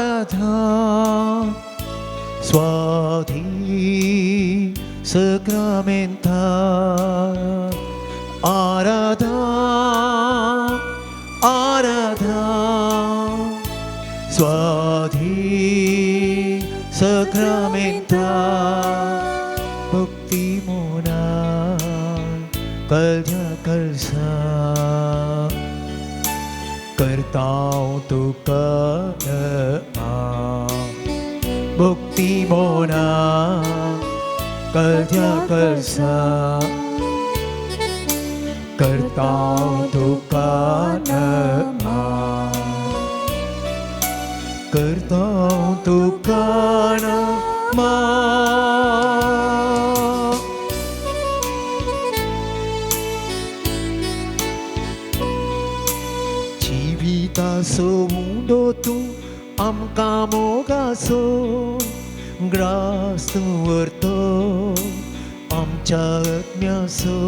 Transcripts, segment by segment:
आराधा स्वाधी सक्रामेंता आराधा आराधा स्वाधी सक्रामेंता भक्ती Mona कलजा कलसा करताव तुका भक्ती मोना कलजा कलसा करताव तुका करताव तुका जिविताचो उंडो तूं आमकां मोगाचो ग्रास तूं व्हरतो आमच्या आत्म्याचो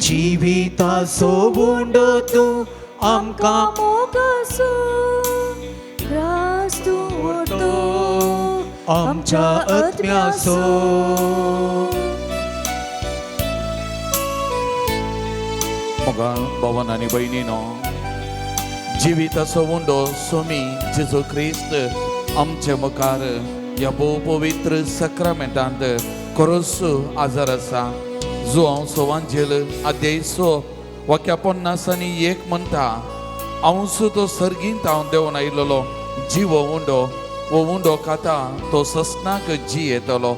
जिविताचो उंडो तूं आमकां मोगाचो ग्रास तूं व्हरतो आमच्या आत्म्याचो. मोगाळ भवन आनी भयणीनो, जिविताचो उंडो स्वामी जेजू क्रिस्त आमचे मुखार ह्या भोव पवित्र सक्रामेंतांत खरोच आजार आसा. जो हांव सवांजेल अध्याय 6 वाक्या 51 म्हणटा, हांव तो सर्गींत हांव देंवन आयिल्लो जिवो उंडो, हो उंडो खाता तो ससनाक जी येतलो.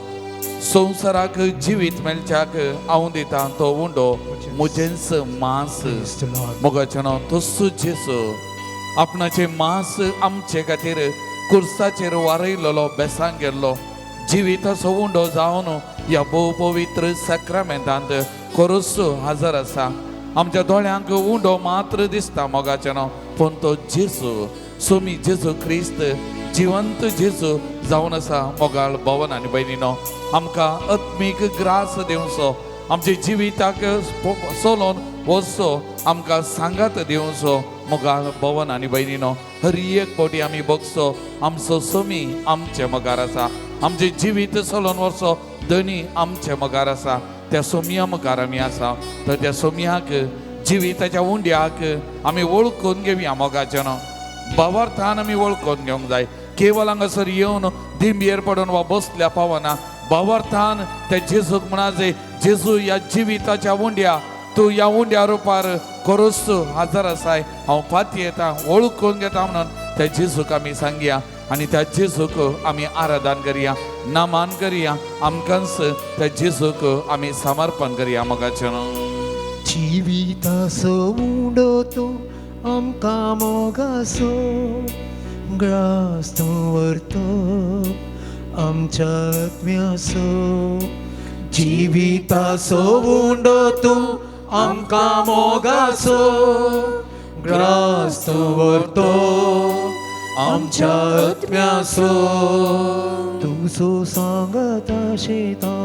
संवसाराक जिवीत मेळच्याक हांव दिता तो उंडो म्हजेंच मांस. मोगाचें नांव तस्सो जेसू आपणाचें मांस आमचे खातीर कुर्साचेर वारयलेलो बेसांग गेल्लो जिविताचो उंडो जावन ह्या भोव पवित्र सक्रामेंतांत खरोच हजर आसा. आमच्या दोळ्यांक उंडो मात्र दिसता मोगाचें नांव, पूण तो जेजू स्वामी जेजू क्रिस्त जिवंत जेजू जावन आसा. मोगाळ भवन आनी भयणीनो, आमकां आत्मीक ग्रास दिवचो, आमच्या जिविताक सोलोन वचचो, आमकां सांगात दिवचो. मोगाळ भवन आनी भयणीनो, हर एक फावटी आमी बगचो आमचो स्वामी आमचे मुखार आसा, आमचें जिवीत सोलोन वचचो धनी आमचे मुखार आसा. त्या सोमया मुखार आमी आसा तर त्या सोमयाक जिविताच्या उंड्याक आमी वळखून घेवया. मोगाचें न्हू भावार्थान आमी वळखून घेवंक जाय. केवल हांगासर येवन दिंबयेर पडून वा बसल्या पावना. भावार्थान त्या जेजूक म्हणा, जेजू ह्या जिविताच्या उंड्या तूं ह्या उंड्या रुपार खरोच हजर आसाय, हांव फाती येता वळखून घेता म्हणून त्या जेजूक आमी सांगया आनी त्या जेजूक आमी आराधन करया, नामान करया, आमकांच त्या जेजूक आमी समर्पण करया. मोगाचें जिविताचो उंडो तूं आमकां मोगाचो ग्रास तूं व्हरतो आमच्या आत्म्याचो. जिविताचो उंडो तूं आमकां मोगाचो ग्रास तूं व्हरतो आमच्या आत्म्याचो. तुजो सांगता शेता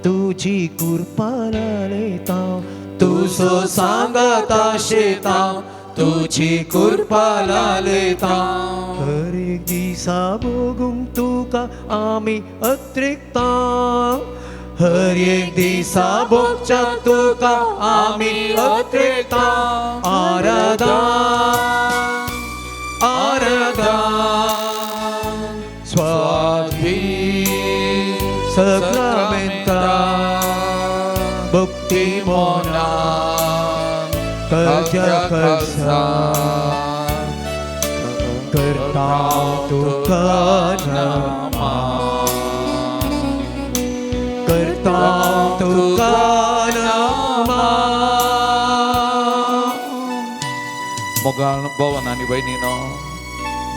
तुजी कृपा लायता, तुजो सांगता शेता तुजी कृपा लायता. हर एक दिसा भोगूंक तुका आमी अत्रिकता, हर एक दिसा भोगच्याक तुका आमी अत्रिकता. आराधा आराधा स्वाधी सक्रामेंता भक्ती मोना कलजा कलसा करता तुका नमा करता तुका नमा. मोगाळ भवन आनी भयणीनो,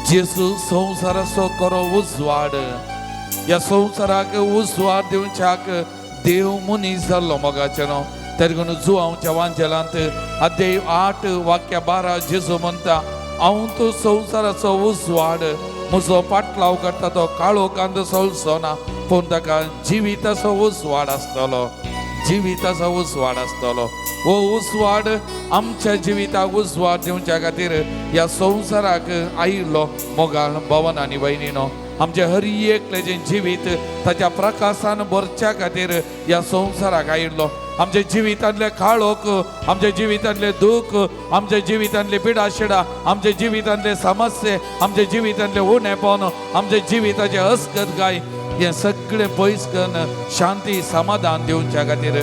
जेजू संवसाराचो करो उजवाड, ह्या संवसाराक उजवाड दिवच्याक देव मनीस जाल्लो. मोगाचें न्हू तेन्ना जुवांवच्या वांजेलांत अध्याय 8 वाक्य 12 जेजू म्हणटा, हांव तूं संवसाराचो उजवाड, म्हजो पाटलाव करता तो काळोखांत सोलचो ना, पूण ताका जिविताचो उजवाड आसतलो, जिविताचो उजवाड आसतलो. हो उजवाड आमच्या जिविताक उजवाड दिवच्या खातीर ह्या संवसाराक आयिल्लो. मोगाळ भवन आनी भयणीनो, आमचें हर एकल्याचें जिवीत ताच्या प्रकाशान भरच्या खातीर ह्या संवसाराक आयिल्लो. आमच्या जिवितांतले काळोख, आमच्या जिवितांतले दुःख, आमच्या जिवितांतले पिडाशिडा, आमच्या जिवितांतले समस्ये, आमच्या जिवितांतले उणेपण, आमच्या जिविताचे अस्कत गाय हें सगळें पयस करून शांती समाधान दिवच्या खातीर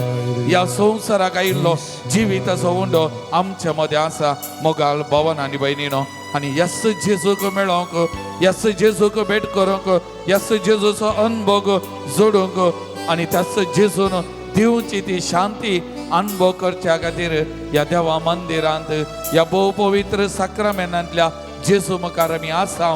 ह्या संवसाराक आयिल्लो जिविताचो उंडो आमच्या मदें आसा. मोगाळ भवन आनी भयणीनो, आनी यस जेजूक मेळोंक, यस जेजूक भेट करूंक, यस जेजूचो अनुभव जोडूंक आनी त्याच जेजून दिवची ती शांती अनुभव करच्या खातीर ह्या देवा मंदिरांत ह्या भोव पवित्र साक्रामेनांतल्या जेजू मुखार आमी आसा.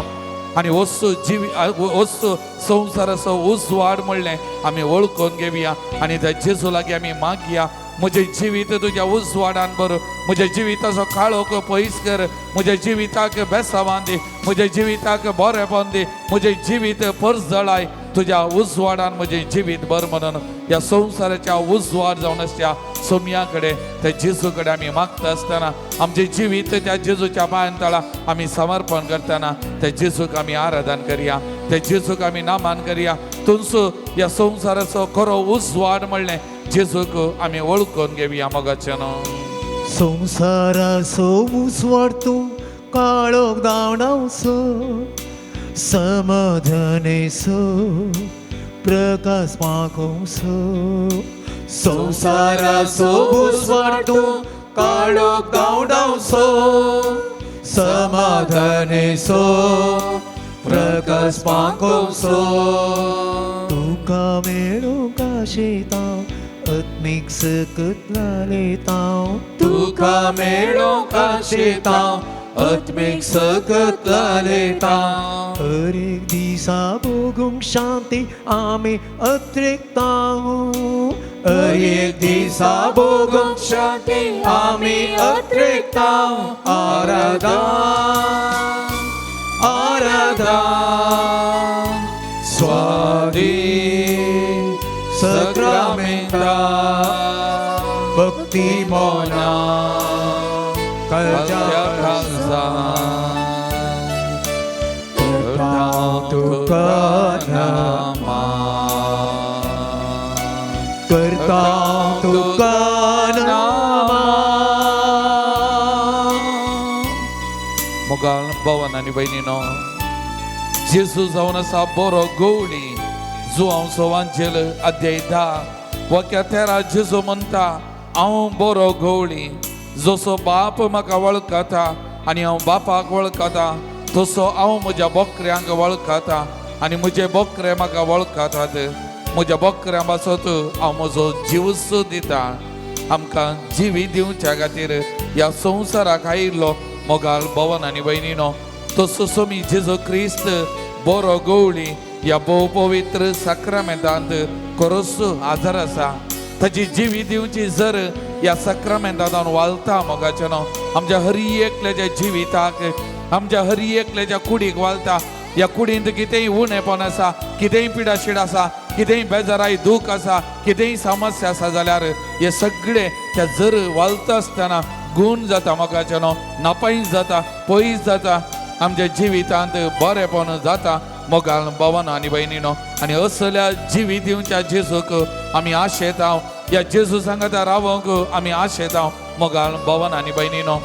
आनी वस्तू जिवी वस्तू संवसाराचो उजवाड म्हणलें आमी वळखून घेवया आनी त्या जेजू लागीं आमी मागया, म्हजें जिवीत तुज्या उजवाडान भर, म्हज्या जिविताचो काळोख पयस कर, म्हज्या जिविताक बेसावान दी, म्हज्या जिविताक बरेपण दी, म्हजें जिवीत परजळाय तुज्या उजवाडान म्हजें जिवीत भर म्हणून ह्या संवसाराच्या उजवाड जावन आसच्या सोमया कडेन त्या जेजू कडेन आमी मागता आसतना आमचें जिवीत त्या जेजूच्या पांयां तळा आमी समर्पण करतना त्या जेजूक आमी आराधन करया, त्या जेजूक आमी नामान करया. तुमचो ह्या संवसाराचो खरो उजवाड म्हणलें जेजूक आमी वळखून घेवया. मोगाचें न्हू संवसाराचो उजवाड तूं काळोख धांवडावचो, समाधानेचो प्रकाश पाकोवचो. संवसाराचो उजवाड तूं काळोख धांवडावचो, समाधानेचो प्रकाश पाकोवचो. तुका मेळूंक आशेता, आत्मीक सकत लालेता, तुका मेळूंक आशेता, आत्मीक सकत लालेता. हर एक दिसा भोगूंक शांती आमी अत्रेकता, हर एक दिसा भोगूंक शांती आमी अत्रेकता. आराधन आराधन स्वादी सक्रामेंता भक्ती मोना कलच्या खालसा करता तुका नामा करता तुका नामा. मोगाळ भवन आनी भयणीनो, जेजू जावन आसा बरो गवळी. जुआंव सवांजेल अध्याय 10 वाक्या 13 जेजू म्हणटा, हांव बरो गवळी, जसो बाप म्हाका वळखता आनी हांव बापाक वळखता तसो हांव म्हज्या बोकऱ्यांक वळखता आनी म्हजे बोकरे म्हाका वळखतात. म्हज्या बोकऱ्यां पासत हांव म्हजो जीवच दिता. आमकां जिवी दिवच्या खातीर ह्या संवसाराक आयिल्लो मोगाळ भवन आनी भयणीनो, तसो सोमी जेजू क्रिस्त बरो गवळी ह्या भोव पवित्र साक्रामेंतांत खरोच आदार आसा. ताची जिवी दिवची जर ह्या साक्रामेंतांत वालता मोगाचें न्हू आमच्या हर एकल्याच्या जिविताक, आमच्या हर एकल्याच्या कुडीक वालता. ह्या कुडींत कितेंय उणेपण आसा, कितेंय पिडाशीड आसा, कितेंय बेजाराय दूख आसा, कितेंय समस्या आसा जाल्यार हे सगळे त्या जर वालता आसतना गूण जाता मोगाचें न्हू, नापायस जाता, पयस जाता, आमच्या जिवितांत बरेपण जाता. मोगाळ भवन आनी भयणीनो, आनी असल्या जिवीत दिवच्या जेजूक आमी आशेता, ह्या जेजू सांगता रावंक आमी आशेता. मोगाळ भवन आनी भयणीनो,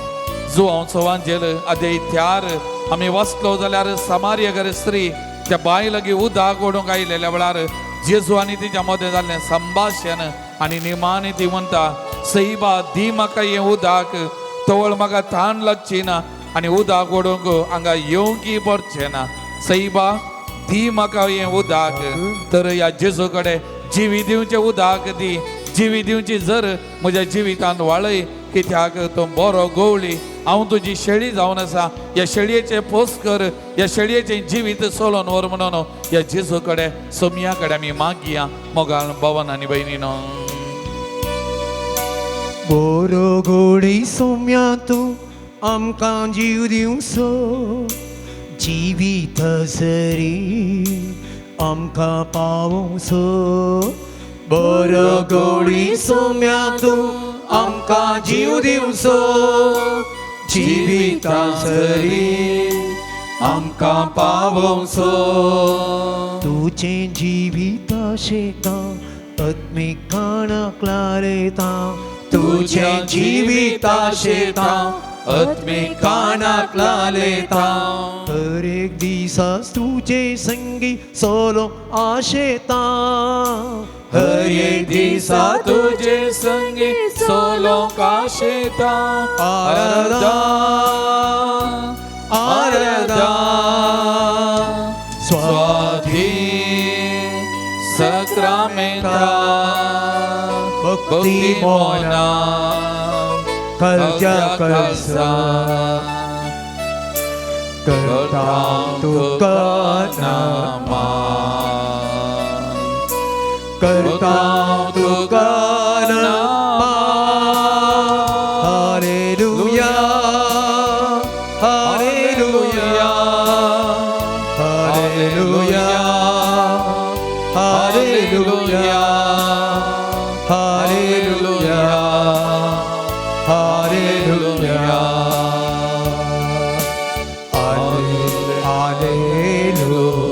जुआंव सवांजेल अध्याय 4 आमी वाचलो जाल्यार समार्यगर स्त्री त्या बाय लागीं उदक ओडूंक आयिल्ल्या वेळार जेजू आनी तिच्या मदें जाल्लें संभाशण आनी निमाणी ती म्हणटा, सईबा दी म्हाका हें उदक, तवळ म्हाका ताण लागची ना आनी उदक ओडूंक हांगा येवंकय पडचें ना. सईबा दी म्हाका हें उदक. तर ह्या जेजू कडेन जिवी दिवचें उदक दी, जिवी दिवची जर म्हज्या जिवितांत वाळय, कित्याक तो बरो गवळी, हांव तुजी शेळी जावन आसा, ह्या शेळयेचें पोस कर, ह्या शेळयेचें जिवीत चलोवन व्हर म्हणून ह्या जेजू कडेन सोमया कडेन आमी मागया. मोगाळ भवन आनी भयणीनो, बरो गोडी सोम्या तूं आमकां जीव दिवचो, जिवीत सरी आमकां पावोवचो. बरो गोडी सोम्या तूं आमकां जीव दिवचो जिविता सरी आमकां पावोवचो तुजें जिविता शेतां आत्मीक खाणाक लायता तुजें जिविता शेतां आत्मीक कानाक लायता हर एक दिसा तुजे संगी सोलो आशेता हर एक दिसा तुजे संगी सोलो काशेता आरदा आरदा स्वाधीन सक्रामेंता भक्ती भक्ती मोना खालच्या खालसा करता तुका नामा करता तुका नामा hallelujah hallelujah hallelujah hallelujah hallelujah hallelujah hallelujah hallelujah hallelujah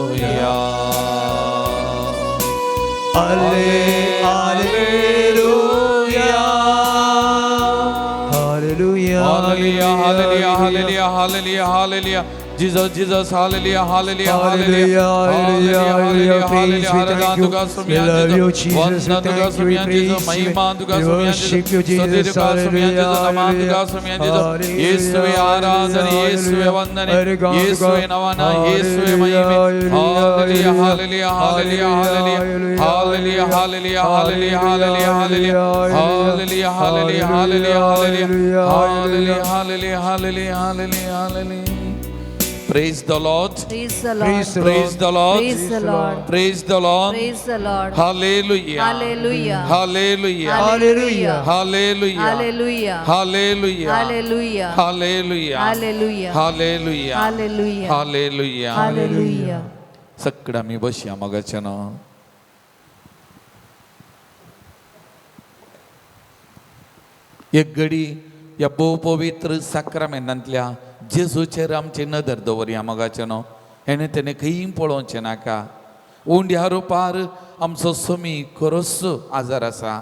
hallelujah hallelujah hallelujah hallelujah hallelujah Jesus Jesus hallelujah hallelujah Hallelujah, hallelujah, hallelujah. Praise, we thank you. We love you, Jesus. We thank you. We praise you. We worship you, Jesus. Hallelujah, hallelujah. ಯೇಸುವೆ ಆರಾಧನೆ ಯೇಸುವೆ ವಂದನೆ ಯೇಸುವೆ ನಮನ ಯೇಸುವೆ ಮಹಿಮೆ hallelujah hallelujah hallelujah hallelujah hallelujah hallelujah hallelujah hallelujah hallelujah hallelujah hallelujah hallelujah hallelujah hallelujah hallelujah hallelujah. Praise the Lord. Praise the Lord. Praise the Praise the Lord. Praise the Lord. Praise the Lord. Praise the Lord. Hallelujah. Hallelujah. Hallelujah. Hallelujah. Hallelujah. Hallelujah. Hallelujah. Hallelujah. Hallelujah. Hallelujah. Hallelujah. Hallelujah. Hallelujah. Hallelujah. सगळं आमी बसया मोगाच्यान. एक घडी ह्या भोव पवित्र साक्रामेंतांतल्या जेजूचेर आमची नदर दवरया मोगाच्यान. हेणें तेणें खंय पळोवचें नाका. उंड्या रुपार आमचो समी खरोच आजार आसा.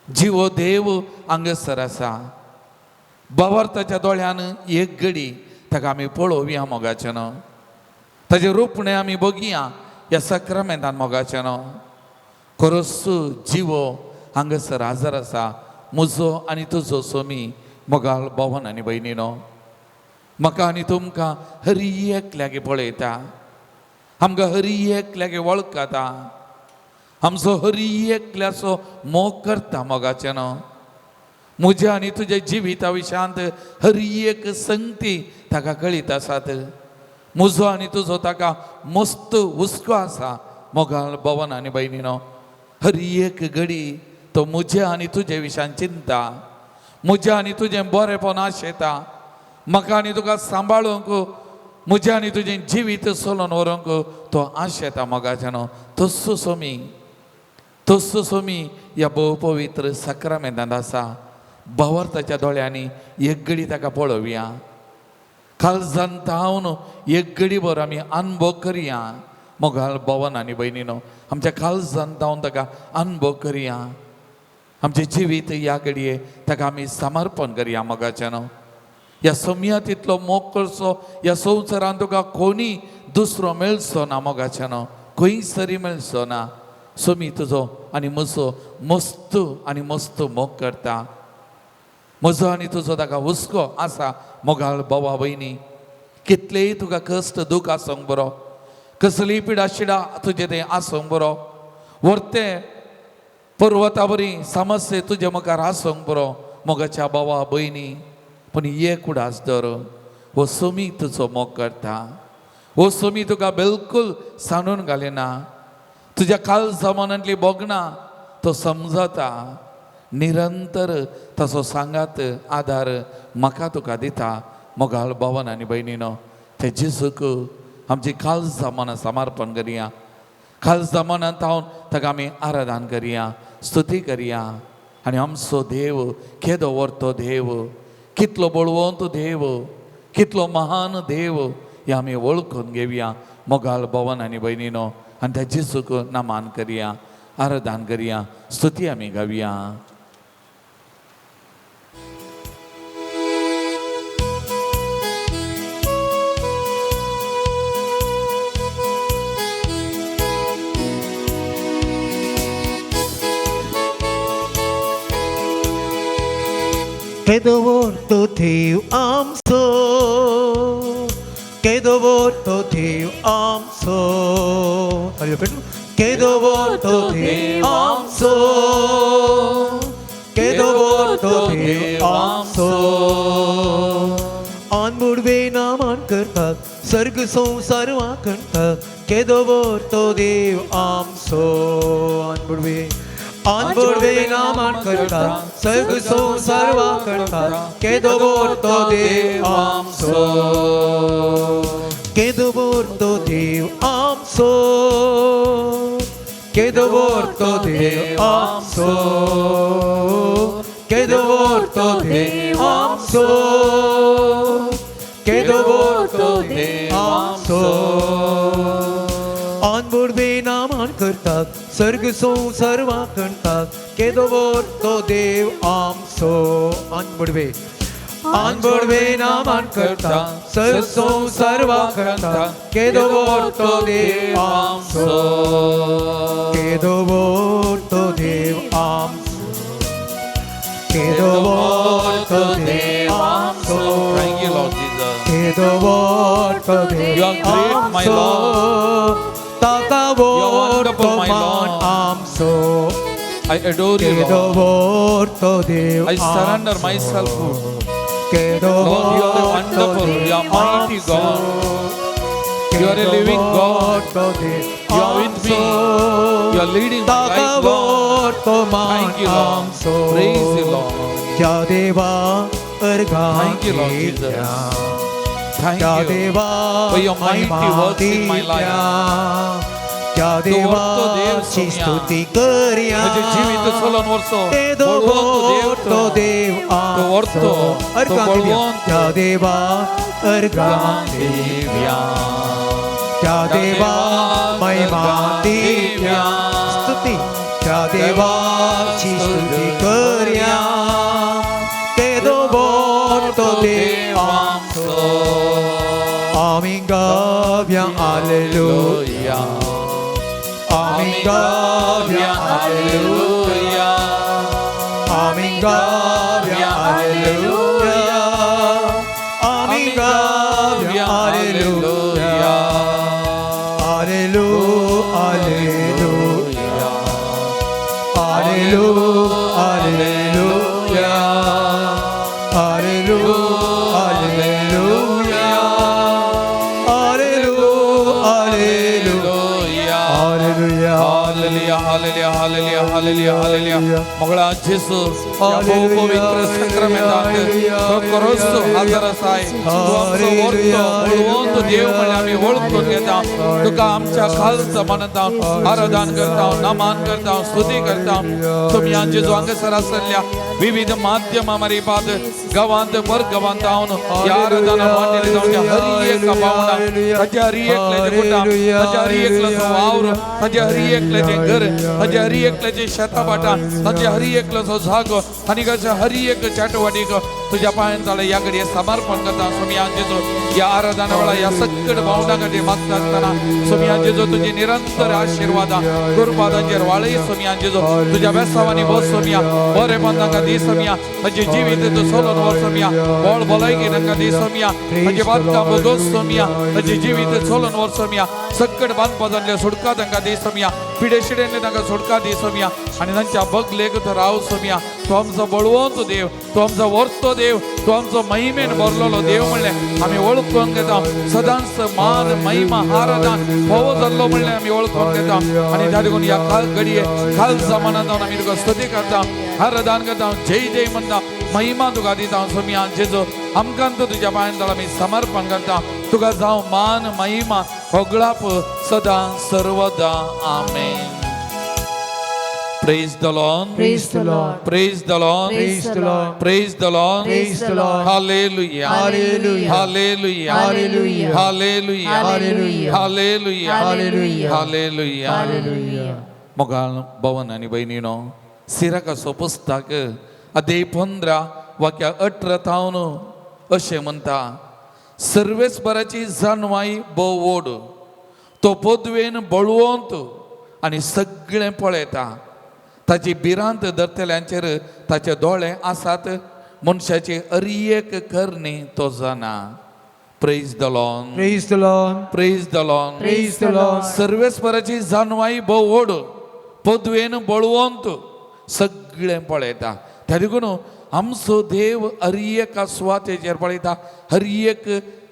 जिवो देव हांगासर आसा. भावार्थाच्या दोळ्यान एक घडी ताका आमी पळोवया मोगाच्यान. ताजें रुपणें आमी बघुया ह्या साक्रामेंतान मोगाच्यान. खरोच जिवो हांगासर आजार आसा म्हजो आनी तुजो सोमी मोगाळ भोवन आनी भयणीनो. म्हाका आनी तुमकां हरी एकल्यागे पळयता. आमकां हरी एकल्यागे वळखता. आमचो हरी एकल्याचो मोग करता मोगाच्यान. म्हज्या आनी तुज्या जिविता विशयांत हरी एक संगती ताका कळीत आसात. म्हजो आनी तुजो ताका मस्त हुस्को आसा मोगाळ भोवन आनी भयणीनो. हरी एक घडी तो म्हज्या आनी तुजे विशयान चिंता. म्हज्या आनी तुजें बरेंपण आशेता. म्हाका आनी तुका सांबाळूंक म्हज्या आनी तुजें जिवीत चलोवन व्हरूंक तो आशेता मोगाच्यान. तस्सो सोमी तस्सो सोमी ह्या भोव पवित्र साक्रामेंतांत आसा. भावार्थाच्या दोळ्यांनी एक घडी ताका पळोवया. काळजान धांवन एक घडी भर आमी अनुभव करया मोगाळ भोवन आनी भयणीनो. आमच्या काळजान धांवन ताका अनुभव करया. आमचें जिवीत ह्या घडये ताका आमी समर्पण करया मोगाच्यान. ह्या समया तितलो मोग करचो ह्या संवसारान तुका कोणी दुसरो मेळचो ना मोगाच्यान. खंय सरी मेळचो ना. सोमी तुजो आनी म्हजो मस्त आनी मस्त मोग करता. म्हजो आनी तुजो ताका हुस्को आसा मोगाळ भावा भयणी. कितलेय तुका कश्ट दूख आसूंक बरो. कसलीय पिडा शिडा तुजें तें आसूंक बरो. व्हरते पर्वता बरी समस्ये तुजे मुखार आसूंक बरो मोगाच्या भावा भयणी. पूण एक उडास दर हो सोमी तुजो मोग करता. हो सोमी तुका बिलकूल सांडून घालिना. तुज्या काळजा मनांतली भोगणां तो समजता. निरंतर ताचो सांगात आदार म्हाका तुका दिता मोगाळ भोवन आनी भयणीनो. ते जेजूक आमची काळजा मनां समर्पण करया. काळजा मनांत हांव ताका आमी आराधन करया स्तुती करया. आनी आमचो देव केदो व्हरतो देव, कितलो बळवंत देव, कितलो महान देव हे आमी वळखून घेवया. मोगाळ भवन आनी भयणीनो, आनी त्या जेजूक नमान करया, आराधन करया, स्तुती आमी गावया. केदो व्हडलो देव आमचो, केदो व्हडलो देव आमचो, केदो व्हडलो देव आमचो, केदो व्हडलो देव आमचो. आनमुडवे नामान करतात, सर्ग संवसार वांकणतात, केदो व्हडलो देव आमचो. आनमुडवे आनमुडवे नामान करतात, सर्ग संवसार वांकणतात, केदो व्हडलो देव आमचो, केदो व्हडलो देव आमचो, केदो व्हडलो देव आमचो, केदो व्हडलो देव आमचो, केदो व्हडलो देव आमचो. आनमुडवे नामान करतात, सर्ग संवसार वांकणतात, केदो व्हडलो देव आमचो. आनमुडवे आनमुडवे नामान करतात, सर्ग संवसार वांकणतात, केदो व्हडलो देव आमचो, केदो व्हडलो देव आमचो, केदो व्हडलो देव आमचो. Thank you, Lord Jesus. केदो व्हडलो देव You are great, my Lord. ताका You are wonderful, व्हडलो my मान Lord. आमचो, I adore you, केदो Lord. व्हडलो देव I surrender myself. केदो Lord, you are व्हडलो wonderful. You are mighty God. You are a living God. You are with me. You are leading my life, Lord. Thank you, Lord. Praise you, Lord. त्या देवा अर्घां Thank you, Lord Jesus. Thank त्या you देवा for your mighty works in my life. त्या तूं व्हडलो देव देवाची सोम्या. स्तुती करया, म्हजें जिवीत चलोवन व्हरचो केदो बळवंत देव व्हडलो तूं. देव तूं व्हरतो, आमचो. तूं अर्घां दिवया. बळवंत. त्या देवा अर्घां दिव्या, त्या देवा महिमा दिव्या, स्तुती त्या देवाची स्तुती करया, केदो व्हडलो देव आमचो. आमी गावया हालेलुया, आमी गावया हालेलुया, आमी गावया हालेलुया, आमी गावया hallelujah, hallelujah, hallelujah, hallelujah, hallelujah, hallelujah, hallelujah, hallelujah. Hallelujah, hallelujah, hallelujah, hallelujah, hallelujah. मोगळा जेसू ह्या भोव पवित्र सक्रमेंतांत तो खरोच हाजर आसाय. तूं आमचो व्हडलो बळवंत देव म्हणल्यार आमी वळखून घेता. तुका आमच्या खालचा मानता, आराधन करता, नमान करता, स्तुती करता. तुमी जेजू हांगासर आसल्या विविध माध्यमां मारिपात गांवांत परगांवांत जावन ह्या आराधना वांटेली जावन हर एक पावना ताज्या हर एकल्याचें कुटाम, ताज्या हर एकल्याचो वावर, ताज्या हर एकल्याचें घर, ताज्या हर एकल्याचें शेतां भाटां, ताज्या हर एकल्याचो जागो आनी ताच्या हर एक चाटवाडीक तुज्या पांयान जाल्यार ह्या घडये समर्पण करता. सोमया जेजू ह्या आराधना वेळार ह्या सक्कड भावना खातीर मागता आसतना सोमया जेजू तुजी निरंतर आशिर्वादां कृपा तांचेर वाळय. सोमया जेजू तुज्या बेसावांनी बस सोमया, बरेपण तांकां दी सोमया, तांचें जिवीत तूं चलोवन व्हर सोमया, बळ भलायकी तांकां दी सोमया, तांचें बांदकाम भोगोस सोमया, तांचें जिवीत चलोवन व्हर सोमया, सक्कड बांदपाजांतले सुटका तांकां दी सोमया, पिडेशिडेंतले तांकां सुटका दी सोमया आनी तांच्या बगलेक तूं राव सोमया. तूं आमचो बळवंत देव, तूं आमचो व्हरतो देव, तूं आमचो महिमेन भरलेलो देव म्हणलें आमी वळखून घेता. सदांच मान महिमा आराधन भोव जाल्लो म्हणलें आमी वळखून घेता. आनी त्या देखून ह्या खाल घडये खाल जमानात जावन आमी तुका स्तुती करता, आराधन करता, जय जय म्हणटा, महिमा तुका दिता. सोमया जेजू आमकां तुज्या पांयान जाल्यार आमी समर्पण करता. तुका जावं मान महिमा होगळाप सदां सर्वदा. आमेन. Praise the Lord. Praise the Lord. Praise the Lord. Praise the Lord. Praise the Lord. Praise the Lord. Hallelujah. Hallelujah. Hallelujah. Hallelujah. Hallelujah. Hallelujah. Hallelujah. Hallelujah. Hallelujah. Hallelujah. मोगाळ भवन आनी भयणीनो सिराकाचो पुस्तक अध्याय 15 वाक्या 18 थावन अशें म्हणटा, सर्वेस्पराची जानवाय भोव व्हड, तो पदवेन बळवंत आनी सगळें पळयता. ताची भिरांत धरतल्यांचेर ताचे दोळे आसात, मनशाची हर एक करणी तो जाणा. Praise the Lord. Praise the Lord. Praise the Lord. Praise the Lord. सर्वेस्पराची जानवाय भोव व्हड, पदवेन बळवंत, सगळें पळयता. त्या देखून आमचो देव हर एका सुवातेचेर पळयता, हर एक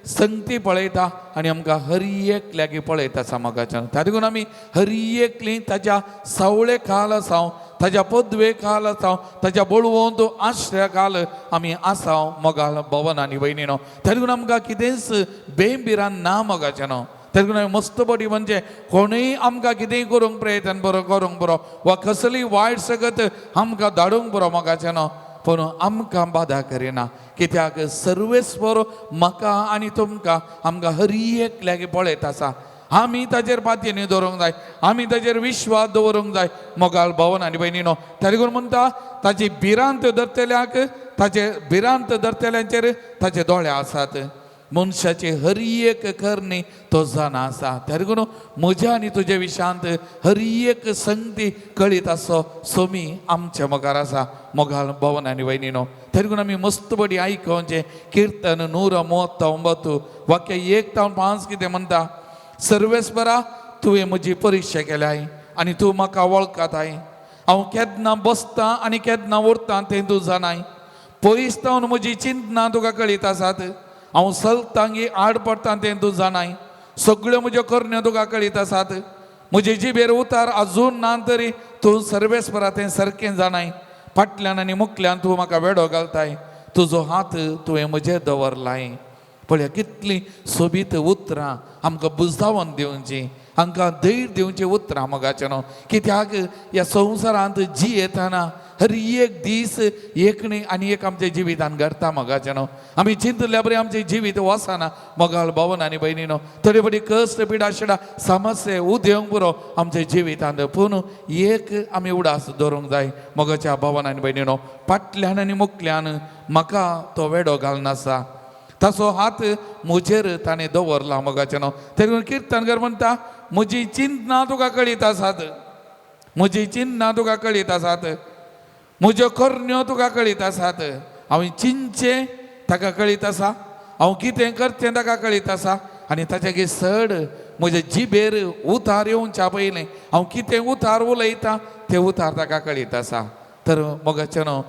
संगती पळयता आनी आमकां हर एकल्याक पळयता सामकाच्यान. त्या देखून आमी हर एकली ताच्या सावळे खाल आसाव, ताच्या पदवे खाल आसाव, ताच्या बळवंत आश्रया खाल आमी आसाव मोगाल भवन आनी भयणीनो. त्या देखून आमकां कितेंच बेंबिरान ना मोगाचें. त्या देखून आमी मस्त बडी म्हणजे कोणूय आमकां कितेंय करूंक प्रयत्न बरो करूंक बरो वा कसलीय वायट सगत आमकां धाडूंक बरो मोगाचें न्हू, पूण आमकां बादा करिना. कित्याक सर्वेस्पर म्हाका आनी तुमकां आमकां हर एकल्याक पळयत आसा. आमी ताजेर पातयेनी दवरूंक जाय, आमी ताजेर विश्वास दवरूंक जाय मोगाळ भवन आनी भयणीनो. त्या देखून म्हणटा ताची भिरांत धरतल्याक, ताचे भिरांत धरतल्यांचेर ताचे दोळे आसात. मनशाची हर एक करणी तो जाणा आसा. त्या देखून म्हज्या आनी तुज्या विशांत हर एक संगती कळीत आसो सोमी आमच्या मुखार आसा मोगाळ भवन आनी भयणीनो. त्या देखून आमी मस्त बडी आयकोवचें किर्तन 139 वाक्य 1 ते 5 कितें म्हणटा, सर्वेस्परा तुवें म्हजी परिक्षा केल्याय आनी तूं म्हाका वळखताय. हांव केन्ना बसतां आनी केन्ना उरतां तें तूं जाणाय. पयस तावन म्हजी चिंतना तुका कळीत आसात. हांव चलतां गी आड पडटां तें तूं जाणाय. सगळ्यो म्हज्यो करण्यो तुका कळीत आसात. म्हजे जिबेर उतार अजून ना तरी तूं सर्वेस्परा तें सारकें जाणाय. फाटल्यान आनी मुखल्यान तूं म्हाका वेडो घालताय. तुजो हात तुवें म्हजेर दवरलाय. पळया कितलीं सोबीत उतरां आमकां बुजावन दिवची, आमकां धैर्य दिवचीं उतरां मोगाचें न्हू. कित्याक ह्या संवसारांत जियेतना हर एक दीस एकणी आनी एक आमच्या जिवितान घडटा मोगाचें न्हू. आमी चिंतल्या बरें आमचें जिवीत वचना मोगाळ भवन आनी भयणीनो. थोडे फावटी कश्ट पिडा शिडा समस्या उदेवंक पुरो आमच्या जिवितांत, पूण एक आमी उडास दवरूंक जाय मोगाच्या भवन आनी भयणीनो. फाटल्यान आनी मुखल्यान म्हाका तो वेडो घालनासा, ताचो हात म्हजेर ताणें दवरला मोगाचें न्हू. तें किर्तनकर म्हणटा म्हजी चिंतना तुका कळीत आसात, म्हजी चिंतना तुका कळीत आसात, म्हज्यो करण्यो तुका कळीत आसात. हांवें चिंतचें ताका कळीत आसा, हांव कितें करचें ताका कळीत आसा. आनी ताच्या चड म्हज्या जिबेर उतार येवच्या पयलें हांव कितें उतार उलयतां तें उतार ताका कळीत आसा. तर मोगाचें न्हू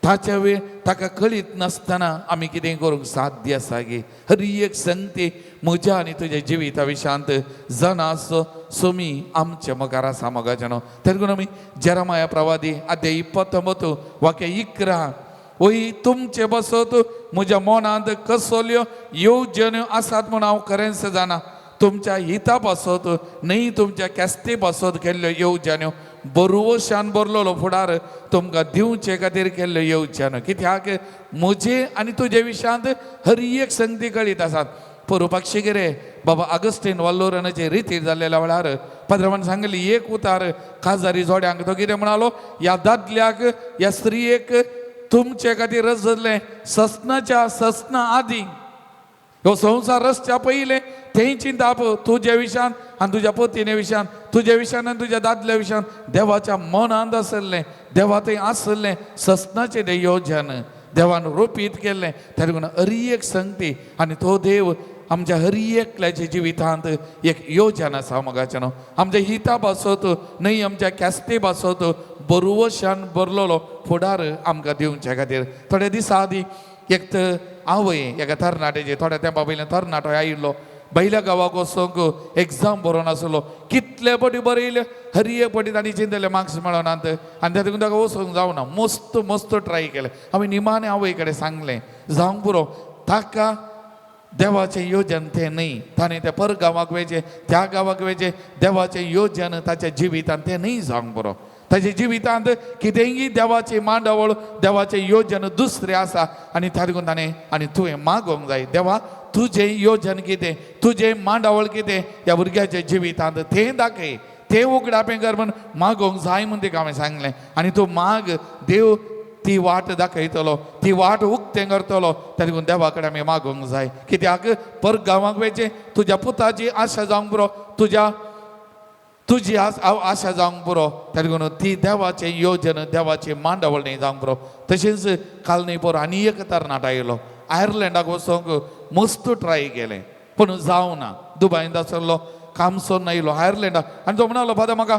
ताच्या वेळ ताका कळीत नासतना आमी कितें करूंक साध्य आसा गे. हर एक संगती म्हज्या आनी तुज्या जिविता विशांत जाणा आसचो सोमी आमच्या मुखार आसा मोगाचें न्हू. तेन्ना आमी जेरमाया प्रवादी अध्याय 29 वाक्य 11 वय तुमचे बसत म्हज्या मनांत कसल्यो येवजण्यो आसात म्हूण हांव खरेंच जाणा. तुमच्या हिता पासत न्हय तुमच्या केस्ती पासत केल्ल्यो येवजण्यो, बरवशान बरलोलो फुडार तुमकां दिवचे खातीर केल्ल्यो येवजण्यो. कित्याक म्हजे आनी तुजे विशांत हर एक संगती कळीत आसात. परोपक्षी गिरे बाबा अगस्टीन वाल्लोरनाचे रितीर जाल्लेल्या वेळार पाद्रवान सांगली एक उतार काजारी जोड्यांक तो कितें म्हणालो, ह्या दादल्याक ह्या स्त्रियेक तुमचे खातीर रचलें ससनाच्या ससना आदी ह्यो संवसार रचच्या पयलें थंय चिंताप तुज्या विशान आनी तुज्या पतीने विशान, तुज्या विशान आनी तुज्या दादल्या विशान देवाच्या मनांत आसलें, देवा थंय आसलें ससनाचें तें योजन देवान रोपीत केल्लें. त्या देखून हर एक संगती आनी तो देव आमच्या हर एकल्याच्या जिवितांत एक योजन आसा मोगाचें न्हू. आमच्या हिता पासत न्हय आमच्या केस्ते पासत बरवशान बरलोलो फुडार आमकां दिवच्या खातीर. थोड्या दिसां आदीं एक तर आवय एका तरणाट्याचे थोड्या तेंपा पयलीं तरणाटो आयिल्लो बैल्या गांवाक वचोंक एग्जाम बरोवन आसलो. कितले पटी बरयले हर एक पटी तांणी चिंतले मार्क्स मेळनात आनी त्या देखून ताका वचूंक जावना. मस्त मस्त ट्राय केलें. हांवें निमाणें आवय कडेन सांगलें जावंक पुरो ताका देवाचें योजन तें न्हय, ताणें त्या पर गांवाक वयचें त्या गांवाक वयचें, देवाचें योजन ताच्या जिवितान तें न्हय जावंक पुरो. ताच्या जिवितांत कितेंय देवाची मांडावळ देवाचें योजन दुसरें आसा आनी त्या देखून ताणें आनी तुवें मागोवंक जाय, देवा तुजें योजन कितें, तुजें मांडावळ कितें ह्या भुरग्याच्या जिवितांत तें दाखय, तें उगडापें कर म्हूण मागोवंक जाय म्हूण तेका हांवें सांगलें. आनी तूं माग, देव ती वाट दाखयतलो, ती वाट उक्तें करतलो. त्या देखून देवा कडेन आमी मागोवंक जाय. कित्याक पर गांवाक वयचें तुज्या पुताची आशा जावंक पुरो, तुज्या तुजी आशा जावंक पुरो. त्या देखून ती देवाचें योजन देवाची मांडावळ न्ही जावंक पुरो. तशेंच काल न्ही पोर आनी एक तरणाटो आयलो, आयर्लंडाक वचोंक मस्त ट्राय केलें पूण जावना. दुबायंत आसलो, काम सोडून आयलो आयर्लंडाक आनी तो म्हणालो, फादर म्हाका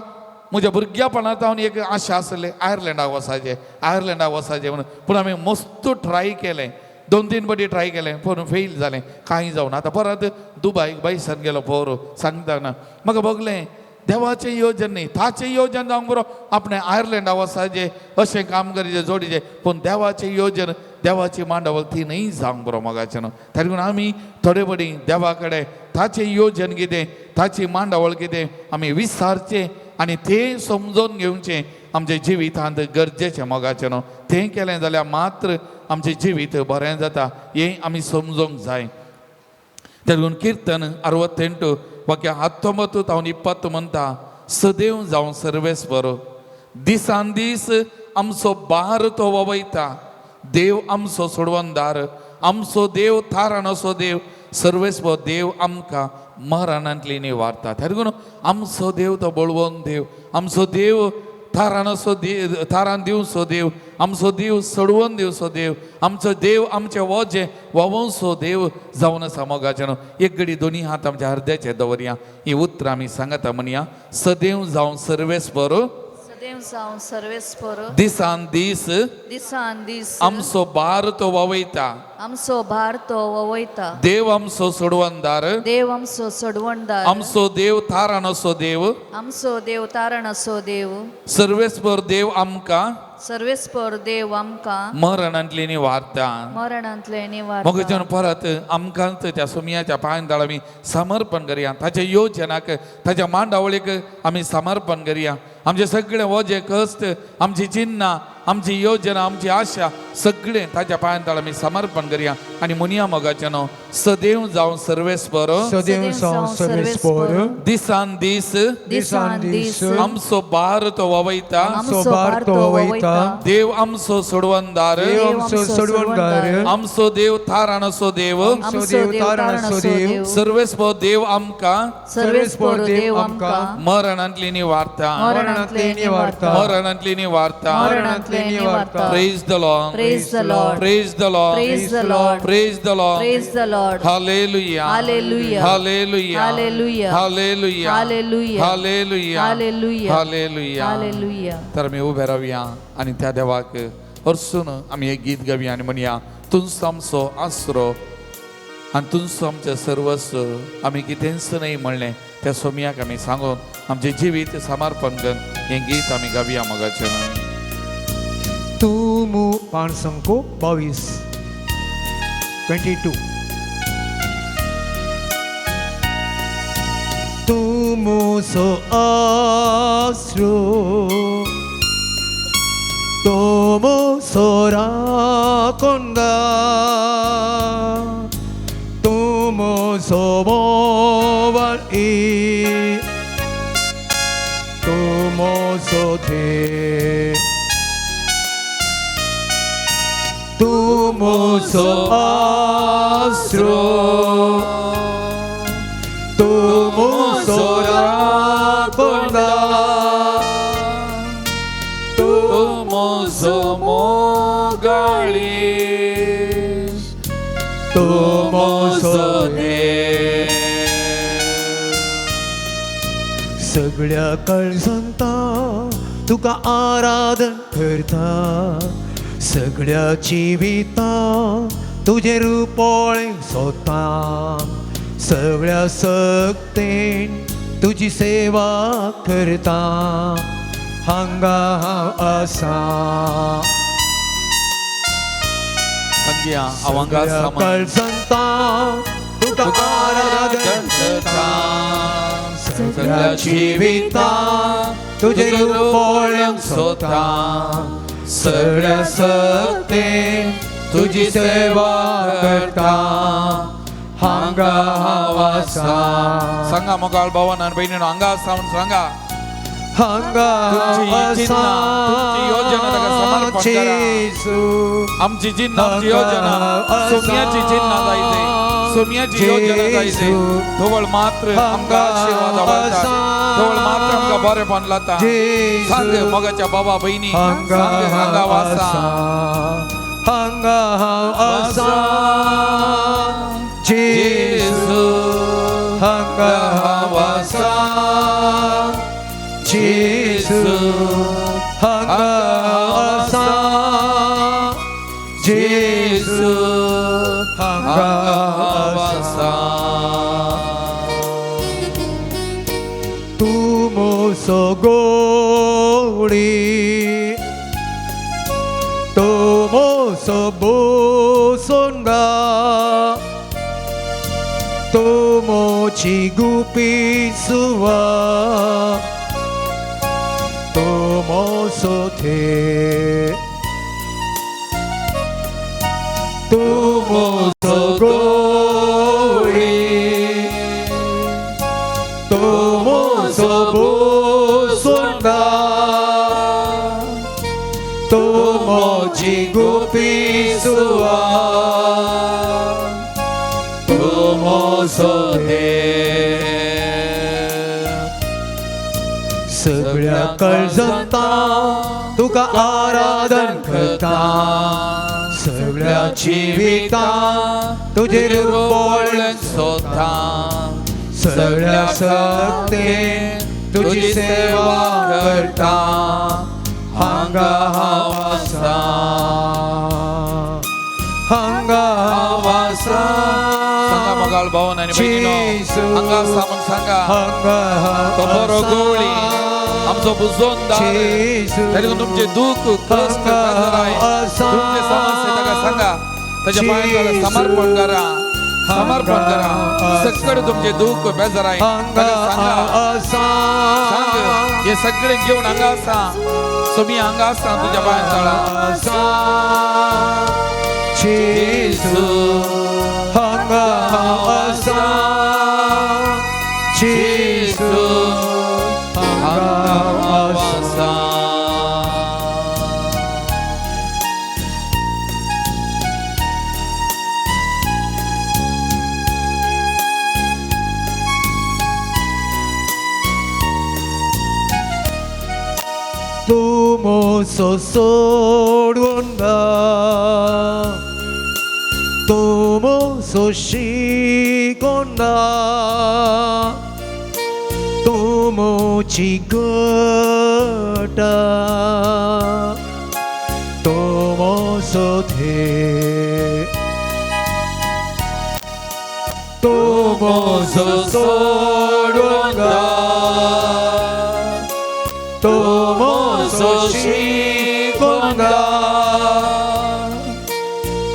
म्हज्या भुरग्यापणांत हांव एक आशा आसली आयर्लंडाक वचाचें, आयर्लंडाक वचाचें म्हणून, पूण आमी मस्त ट्राय केलें, 2-3 पटी ट्राय केलें पूण फेल जालें, कांय जावना. आतां परत दुबायक बायसान गेलो पोर सांगता ना म्हाका भोगलें देवाचें योजन न्ही, ताचें योजन जावंक बरो आपणें आयर्लंडाक वचाचें अशें काम करचें जोडीचें, पूण देवाचें योजन देवाची मांडावळ ती न्ही जावंक बरो मोगाचें न्हू. त्या देखून आमी थोडे पटी देवा कडेन ताचें योजन कितें, ताची मांडावळ कितें आमी विचारचें आनी तें समजून घेवचें आमच्या जिवितांत गरजेचें मोगाचें न्हू. तें केलें जाल्यार मात्र आमचें जिवीत बरें जाता हें आमी समजूंक जाय. त्या देखून किर्तन 68 वाक्य 19 तावन 20 म्हणटा, सदैव जावं सर्वेस्पर दिसान दीस आमचो भार तो वयता, देव आमचो सोडवणदार, आमचो देव थारान असो देव, सर्वेस्पर देव आमकां मरणांतली निवारता. त्या देखून आमचो देव तो बळवंत देव, आमचो देव थारान असो देव, थारान दिवचो देव, आमचो देव सोडवून दिवचो देव, आमचो देव आमचें वजें व्हांवोवचो देव जावन आसा मोगाचें न्हू. एक घडी दोनी हात आमच्या हृदयाचेर दवरया, ही उतरां आमी सांगता म्हणया, सदैव जावं सर्वेस्पर सदैव जावं सर्वेस्पर दिसान दीस दिसान दीस आमचो भार तो व्हांवयता, आमचो भार तो ववयता, देव आमचो सोडवणदार, देव आमचो सोडवणदार, आमचो देव थारान असो देव, आमचो देव तारण असो देव, सर्वेस्पर देव आमकां सर्वेस्पर देव आमकां मरणांतली निवारता. मरणांतले निवारता. मोगाच्यान परत आमकांच त्या सुमयाच्या पांयां आमी समर्पण करया, ताच्या योजनाक ताच्या मांडावळीक आमी समर्पण करया. आमचे सगळे वजे कश्ट, आमची चिन्नां, आमची योजना, आमची आशा सगळें ताच्या पांयां आमी समर्पण करया. आनी म्हणया मोगाच्यान, सदैव जावं सर्वेस्पर सदैव जावं सर्वेस्पर दिसान दीस दिसान दीस आमचो भार तो व्हांवयता, आमचो भार तो वयता, देव आमचो सोडवणदार, देव आमचो सोडवणदार, आमचो देव थारान असो देव, आमचो देव तारण असो देव, सर्वेस्पर देव आमकां सर्वेस्पर देव आमकां मरणांतली निवारता, मरणांतले निवारता, मरणांतली निवारता. मरणांतले निवारता. Praise the Lord, Praise the Lord, praise the Lord, Praise the Lord, praise the Lord, Praise the Lord. Hallelujah, Hallelujah, hallelujah, Hallelujah, hallelujah, Hallelujah, hallelujah, Hallelujah, hallelujah. Hallelujah. तर आमी उबे रावया आनी त्या देवाक हरसून आमी एक गीत गावया आनी म्हणया, तुमचो आमचो आसरो आनी तुमचो आमचें सर्वस्व, आमी कितेंच न्हय म्हणलें त्या सोमयाक आमी सांगून आमचें जिवीत समर्पण करून हें गीत आमी गावया मोगाचें. तुमु पाणसंको 22 22. तुमु सो आसरो तुमु सो राकोंदा तुमु सो मोवाई तुमु सो थे तुमु सो आसरो तुमु सो राकोंदा तुमु सो मोगाळी तुमु सो देव. सगळ्या कळसंता तुका आराधन करता, सगळ्या जिविता तुजें रूपोळे सोता, सगळ्या सक्तेन तुजी सेवा करता, हांगा हांव आसा. सांगया आवांगा सगळ्या सामान कळसंता तुका आराधन करता, सगळ्या जिविता तुजें रूप पळोवंक सोदता सगळ्या सक्तेन तुजी सेवा करता हांगा हांव आसा. सांगा मोगाळ भावान आनी भयणीनो हांगा आसा म्हणून सांगा. हांगा तुमची चिन्हां, तुमची योजना ताका समर्पण करा. जेजू आमची चिन्हां, आमची योजना सोम्याची चिन्हां जायते, सोम्याची योजना जायते. थोवळ मात्र आमकां आशिर्वाद आवडटा, थोवळ मात्र आमकां बरेपण लाता. सांग मोगाच्या बाबा भयणी, हांगा सांग हांगा वासा. हांगा हांव आसा जेजू हांगा हांव आसा जेजू हांगा हांव आसा जेजू हांगा हांव आसा. तूं म्हजो गोडी तूं म्हजो बोसोंगा तूं म्हजी गुपी सुवा तूं म्हजो थे तूं म्हजो गोडी तूं म्हजो बोसोंगा तूं म्हजी गुपी सुवा तूं म्हजो सगळ्या काळजांत तुका आराधन करता सगळ्या जिवितांत तुजें रूप पळोवंक सोदता सगळ्या सक्तेन तुजी सेवा करता हांगा हांव आसा हांगा हांव आसा सांगा मोगाळ भावान आनी भयणीनो जेजू. हांगा आसा म्हणून सांगा. हांगा तो हांव बरो गवळी आसा आमचो बुजोनदार जेजू. तरी तुमचे दुःख कश्ट बेजाराय तुमचे समस्या ताका सांगा. ताच्या पांयांत समर्पण करा, समर्पण करा. सगळे तुमचे दुःख बेजाराय हांगा ताका सांगा. हांव आसा सांग हे सगळे घेवन हांगा आसा सोमी, हांगा आसा तुज्या पांयां तळा. आसा जेजू हांगा हांव आसा जेजू हांगा हांव आसा. तूं म्हजो सोडवंदा तूं म्हजो शिकोंदा तूं म्हजी गटा तूं म्हजो थे तूं म्हजो सोडवंदा तूं म्हजो शिकोंदा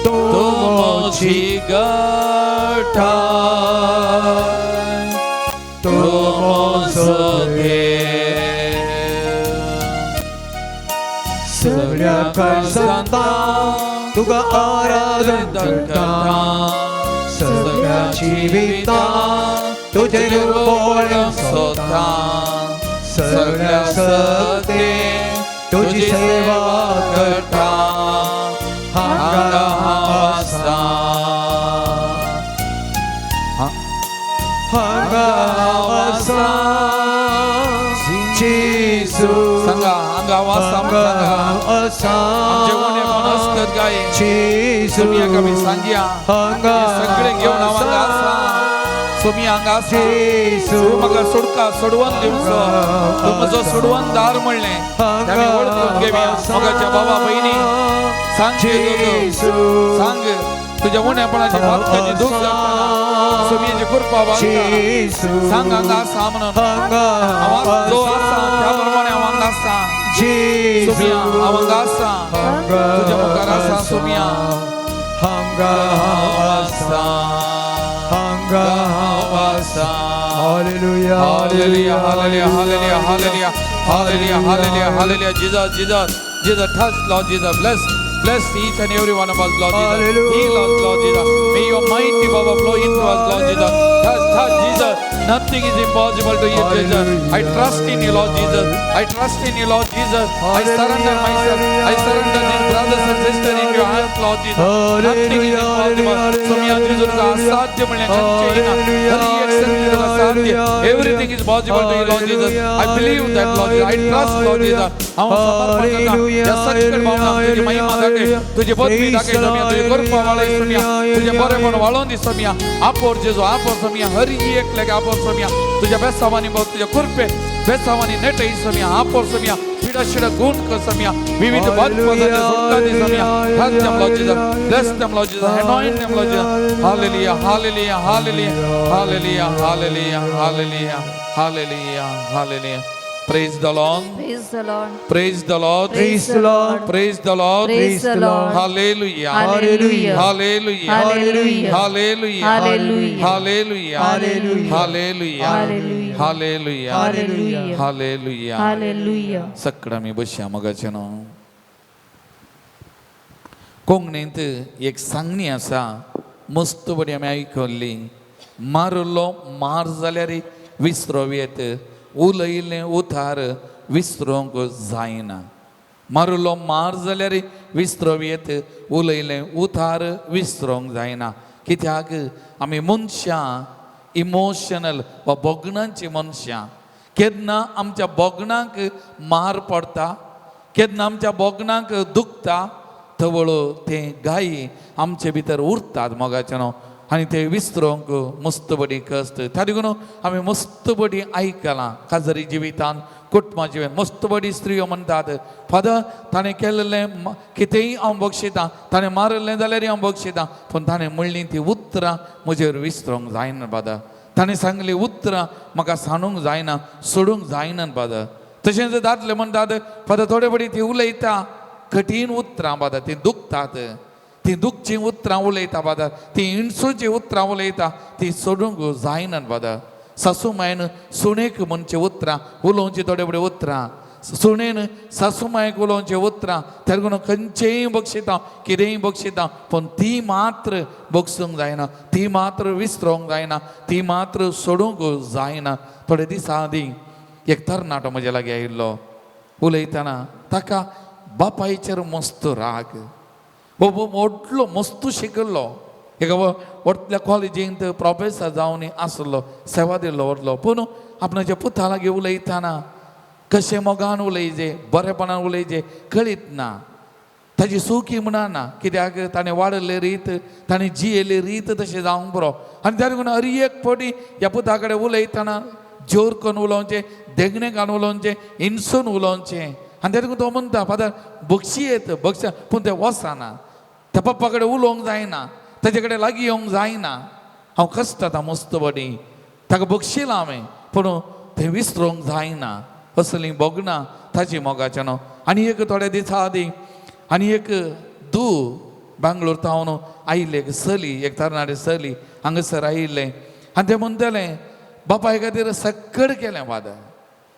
तूं म्हजी गटा तूं म्हजो सगळ्या काळजांत तुका आराधन करता सगळ्या जिवितांत तुजें रूप पळोवंक सोदता सगळ्या सक्तेन तुजी सेवा करता हांगा हांव आसा हांगा हांव आसा जेजू सांगा हांगा हांव आसा म्हणून हांगा सांगा. हांव आसा आमचे उणेपण आसतात काय जेजू तुमी हाका सांगया. हांगा हे सगळे घेवन हांव हांगा आसा सोमी, हांगा आसा. जेजू तूं म्हाका सोडका सोडवून दिवचो, तूं म्हजो सोडवणदार म्हणलें हांगा आमी वळखून घेवया. मोगाच्या बाबा भयणी सांग जेजू सांग तुझ्या उणेपणाची पातकाची दूख जातना सोमियाची कृपा वागता. जेजू सांग हांगा आसा म्हणून. हांगा हांव जो आसा त्या प्रमाणे हांव हांगा आसा जेजू सोमिया, हांव हांगा आसा हांगा तुज्या मुखार आसा सोमिया. हांगा हांव आसा हांगा हांव आसा. Hallelujah. Hallelujah, hallelujah, hallelujah, hallelujah, hallelujah, hallelujah, hallelujah. Jesus, Jesus, Jesus, touch, Lord Jesus, bless, bless each and every one of us, Lord Jesus. Heal us, Lord Jesus. May your mighty power flow into us, Lord Jesus. Touch, touch, Jesus. Nothing is impossible to you, Jesus. I trust in you, Lord Jesus. I trust in you, Lord Jesus. I surrender myself. I surrender these brothers and sisters in your hands, Lord Jesus. Nothing is impossible. Somaiya जेजू तुका असाध्य म्हणल्यार खंयचें ना. हर एक संगती तुका साध्य. Everything is possible to you, Lord Jesus. I believe that, Lord Jesus. I trust, Lord Jesus. हांव समर्पण करता. ह्या सच्चड भावना तुजी महिमा दाखय, तुजी पदवी दाखय सोमया, तुजी कृपा वाळय सोमया, तुजें बरेपण वाळोवन दी सोमया. आपोर जेजू, आपोर सोमया, हर एक लेगे आपोर सोमया. तुज्या बेसावानी तुज्या कृपे बेसावानी नेटय सोमया, आपोर सोमया, पिडा शिडा गुण कर सोमया, विविध पदाचे सुटका दी Somaiya. Touch them, Lord Jesus. Bless them, Lord Jesus. Anoint them, Lord Jesus. Hallelujah, hallelujah, hallelujah, hallelujah, hallelujah, hallelujah, hallelujah, hallelujah. Praise the Lord. Praise the Lord. Praise the Lord. Praise the Lord. Praise the Lord. Praise the Lord. Hallelujah. Hallelujah. Hallelujah. Hallelujah. Hallelujah. Hallelujah. Hallelujah. Hallelujah. Hallelujah. Hallelujah. Hallelujah. Hallelujah. Hallelujah. Hallelujah. सगळं आमी बसया मगाचें न्हू. कोंकणींत एक सांगणी आसा, मस्त बरी आमी आयकल्ली. मारलो मार जाल्यार विसरोव येत, उलयलें उतार विसरोंक जायना. मारलो मार जाल्यार विसरोव येत, उलयलें उतार विसरोंक जायना. कित्याक आमी मनशां इमोशनल वा भोगणांची मनशां. केन्ना आमच्या भोगणांक मार पडटा, केन्ना आमच्या भोगणांक दुखता, तवळ ते गायी आमचे भितर उरतात मोगाचें न्हू, आनी ते विसरोंक मस्त बरी कश्ट. त्या देखून आमी मस्त बरी आयकलां काजरी जिवितान, कुटुंबा जिवितान मस्त बरी स्त्रियो म्हणटात, फादर ताणें केल्लें कितेंय हांव बक्षितां, ताणें मारिल्लें जाल्यार हांव बक्षितां, पूण ताणें म्हणलीं ती उतरां म्हजेर विसरोंक जायना फादर. ताणें सांगलीं उतरां म्हाका सांडूंक जायना, सोडूंक जायना फादर. तशेंच दादले म्हणटात, फादर थोडे फावटी ती उलयता कठीण उतरां फादर, ती दुखतात, ती दुखचीं उतरां उलयता फादर, ती इणसूचीं उतरां उलयता, ती सोडूंक जायना फादर. सासू मायन सुणेक म्हणचीं उतरां उलोवचीं, थोडे फुडें उतरां सुणेन सासू मायक उलोवचीं उतरां, तेका खंयचेंय बक्षिता, कितेंय बक्षिता, पूण ती मात्र बक्षूंक जायना, ती मात्र विसरोंक जायना, ती मात्र सोडूंक जायना. थोडे दिसां आदीं एक तरणाटो म्हज्या लागीं आयिल्लो. उलयतना ताका बापायचेर मस्त राग. हो व्हडलो मस्त शिकिल्लो, एका व्हडल्या कॉलेजींत प्रोफेसर जावन आसलो, सेवा दिल्लो व्हडलो, पूण आपणाच्या पुता लागीं उलयतना कशें मोगान उलयचे, बरेपणान उलयचे कळीत ना. ताजी सुखी म्हणना, कित्याक ताणें वाडयल्ली रीत, ताणें जियेल्ली रीत तशें जावंक पुरो. आनी त्या देखून हर एक फावटी ह्या पुता कडेन उलयतना जोर करून उलोवचें, देगणें घालून उलोवचें, इनसून उलोवचें. आनी त्या देखून तो म्हणटा, फादर बक्षी येत बक्षी, पूण तें वचना, त्या पप्पा कडेन उलोवंक जायना, ताजे कडेन लागीं येवंक जायना. हांव कश्ट आतां मस्त बडी ताका बक्षिलां हांवें, पूण तें विसरोंक जायना. असलीं भोगणां ताची मोगाचें न्हू. आनी एक थोड्या दिसां आदीं आनी एक दू बेंगलोर तावन आयिल्लें, एक चली, एक तरणाटें चली हांगासर आयिल्लें. आनी तें म्हणटालें, बापाय खातीर सक्कड केलें फादर,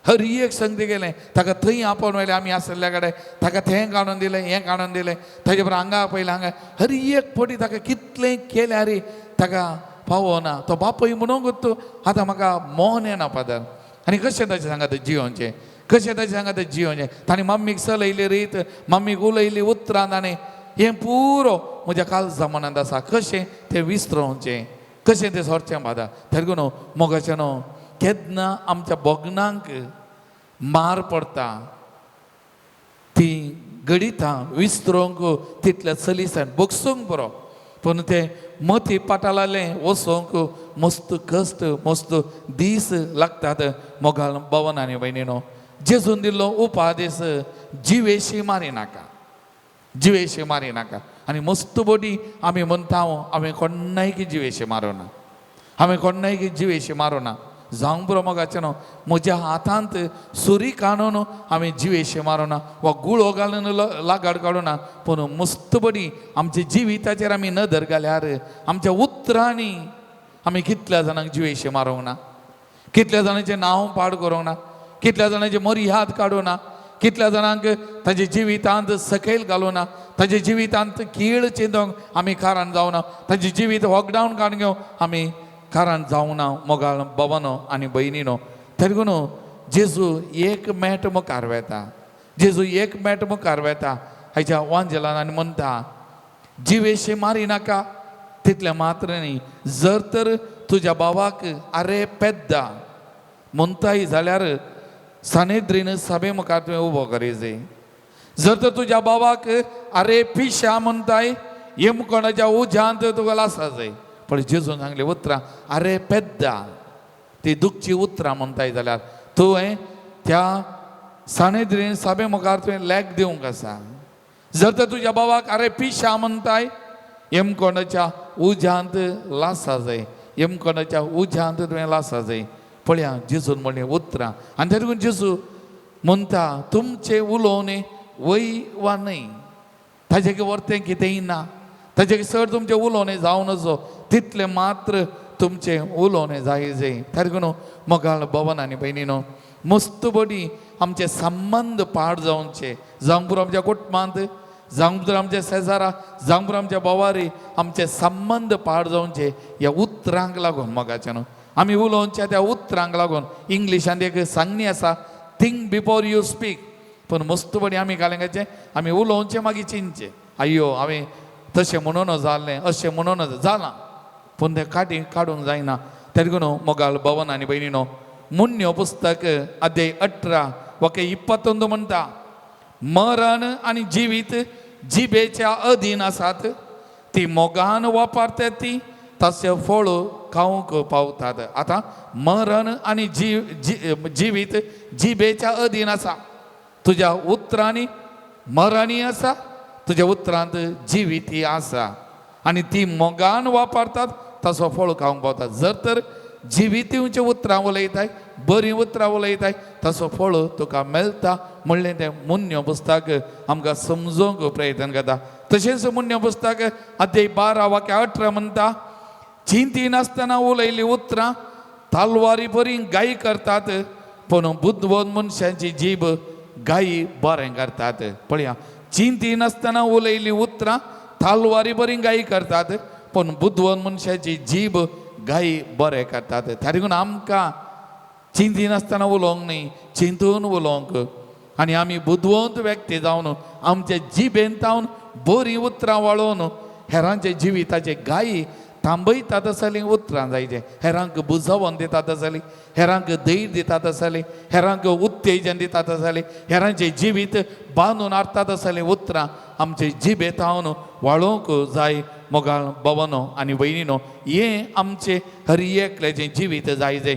हर एक संगती केलें, ताका थंय आपोवन व्हेलें आमी आसल्या कडेन, ताका थंय काडून दिलें, हें काडून दिलें, ताजे बरोबर हांगा पयलें हांगा, हर एक फावटी ताका कितलें केल्यार ताका पावना. तो बापूय म्हणूंक आतां म्हाका मोन येना फादर. आनी कशें ताचें सांगात जियोवचें, कशें ताचें सांगात जियोवचें. ताणें मम्मीक चलयली रीत, मम्मीक उलयली उतरां, ताणें हें पुरो म्हज्या काळजा मनांत आसा, कशें तें विसरोवचें, कशें तें सोडचें फादर. तेका न्हू मोगाचें न्हू, केन्ना आमच्या भोगणांक मार पडटा, ती गडितां विसरोंक तितल्या चलीसान बगसूंक बरो, पूण तें मती पाटालालें वचोंक मस्त कश्ट, मस्त दीस लागतात. मोगाल भवन आनी भयणीनो, जेजून दिल्लो उपादेस, जिवेशी मारी नाका, जिवेशी मारी नाका. आनी मस्त बडी आमी म्हणटा, हांवें कोण्णायकी जिवेशी मारूना, हांवें कोण्णायकी जिवेशी मारूना. जावंक पुरो मोगाचें न्हू, म्हज्या हातांत सुरी काडून हांवें जिवेशे मारूना वा गुळो घालून लागाड काडूना, पूण मस्त बडी आमच्या जिविताचेर आमी नदर घाल्यार आमच्या उतरांनी आमी कितल्या जाणांक जिवेशे मारूंक ना, कितल्या जाणांचें नांव पाड करूंक ना, कितल्या जाणांचे मर्याद काडूं ना, कितल्या जाणांक ताजे जिवितांत सकयल घालूं ना, ताजे जिवितांत कीळ चिंतूंक आमी कारण जावना, ताजें जिवीत वॉकडावन काडून घेवंक आमी कारण जावना. मोगाळ बाबानो आनी भयणीनो, तरी न्हू जेजू एक मेट मुखार वेता, जेजू एक मेट मुखार वेता हाच्या वांजेलान आनी म्हणटा, जिवेशी मारी नाका तितलें मात्र न्ही, जर तर तुज्या भावाक आरे पेद्दा म्हणटाय जाल्यार सानेद्रीन सभे मुखार तुवें उबो करी. जर तर तुज्या भावाक आरे पिशा म्हणटाय येमकोणाच्या उज्यांत तुका लासा जाय. पण जेजून सांगली उतरां आरे पेद्दा, ती दुखची उतरां म्हणटाय जाल्यार तुवें त्या सानेद्रीन सभे मुखार तुवें लेख दिवंक आसा. जर तर तुज्या भावाक आरे पिशा म्हणटाय येमकोणाच्या उज्यांत लासा जाय, येमकोणाच्या उज्यांत तुवें लासा जाय. पळया जेजून म्हणलें उतरां आनी तेका जेजू म्हणटा तुमचें उलोवणें वय वा न्हय, ताजे वर्तें कितेंय ना, ताजे चड तुमचें उलोवणें जावं नजो, तितलें मात्र तुमचें उलोवणें जाय जाय. ताका न्हू मोगाळ भवन आनी भयणी न्हू, मस्त बडी आमचे संबंद पाड जावचे, जावंक पुरो आमच्या कुटुंबांत, जावंक पुरो आमच्या शेजारा, जावंक पुरो आमच्या भोवारी, आमचे संबंद पाड जावचे ह्या उतरांक लागून. मोगाचें न्हू आमी उलोवच्या त्या उतरांक लागून. इंग्लिशांत एक सांगणी आसा, थिंक बिफोर you speak. पूण मस्तपणी आमी घालेंगाचें आमी उलोवचें मागीर चिंतचें, अय्यो हांवें तशें म्हणून जालें, अशें म्हणून जालां, पूण तें काडी काडूंक जायना. तेका न्हू मोगाळ भवन आनी भयणीनो, मुन्यो पुस्तक अध्याय 18 वाक्य 21 म्हणटा, मरण आनी जिवीत जिबेच्या अधीन आसात, ती मोगान वापरतात ती तशें फळ खावंक पावतात. आतां मरण आनी जिवीत जिबेच्या अधीन आसा. तुज्या उतरांनी मरणी आसा, तुज्या उतरांत जिवीत आसा आनी ती मोगान वापरतात तसो फळ खावंक पावतात. जर तर जिवितींचे उतरां उलयताय, बरीं उतरां उलयताय, तसो फळ तुका मेळटा म्हणलें तें मुन्यो पुस्तक आमकां समजोवंक प्रयत्न करता. तशेंच मुन्यो पुस्तक अध्याय 12 वाक्य 18 म्हणटा, चिंती नासतना उलयल्लीं उतरां तलवारी बरी गाय करतात, पूण बुदवंत मनशांची जीब गायी बरें करतात. पळया, चिंती नासतना उलयल्लीं उतरां तलवारी बरी गाय करतात, पूण बुदवंत मनशाची जीब गायी बरें करतात. देखून आमकां चिंती नासतना उलोवंक न्ही, चिंतून उलोवंक आनी आमी बुदवंत व्यक्ती जावन आमचे जिबेन तावन बरीं उतरां वाळोवन हेरांचे जिविताचे गायी थांबयतात आसलीं उतरां जायचे, हेरांक बुजोवन दितात आसली, हेरांक धैर्य दितात आसली, हेरांक उत्तेजन दितात आसली, हेरांचें जिवीत बांदून हाडटात आसलीं उतरां आमचे जिबे तावन वाळोवंक जाय. मोगाळ भवनो आनी भयणीनो, हें आमचें हर एकल्याचें जिवीत जाय जाय.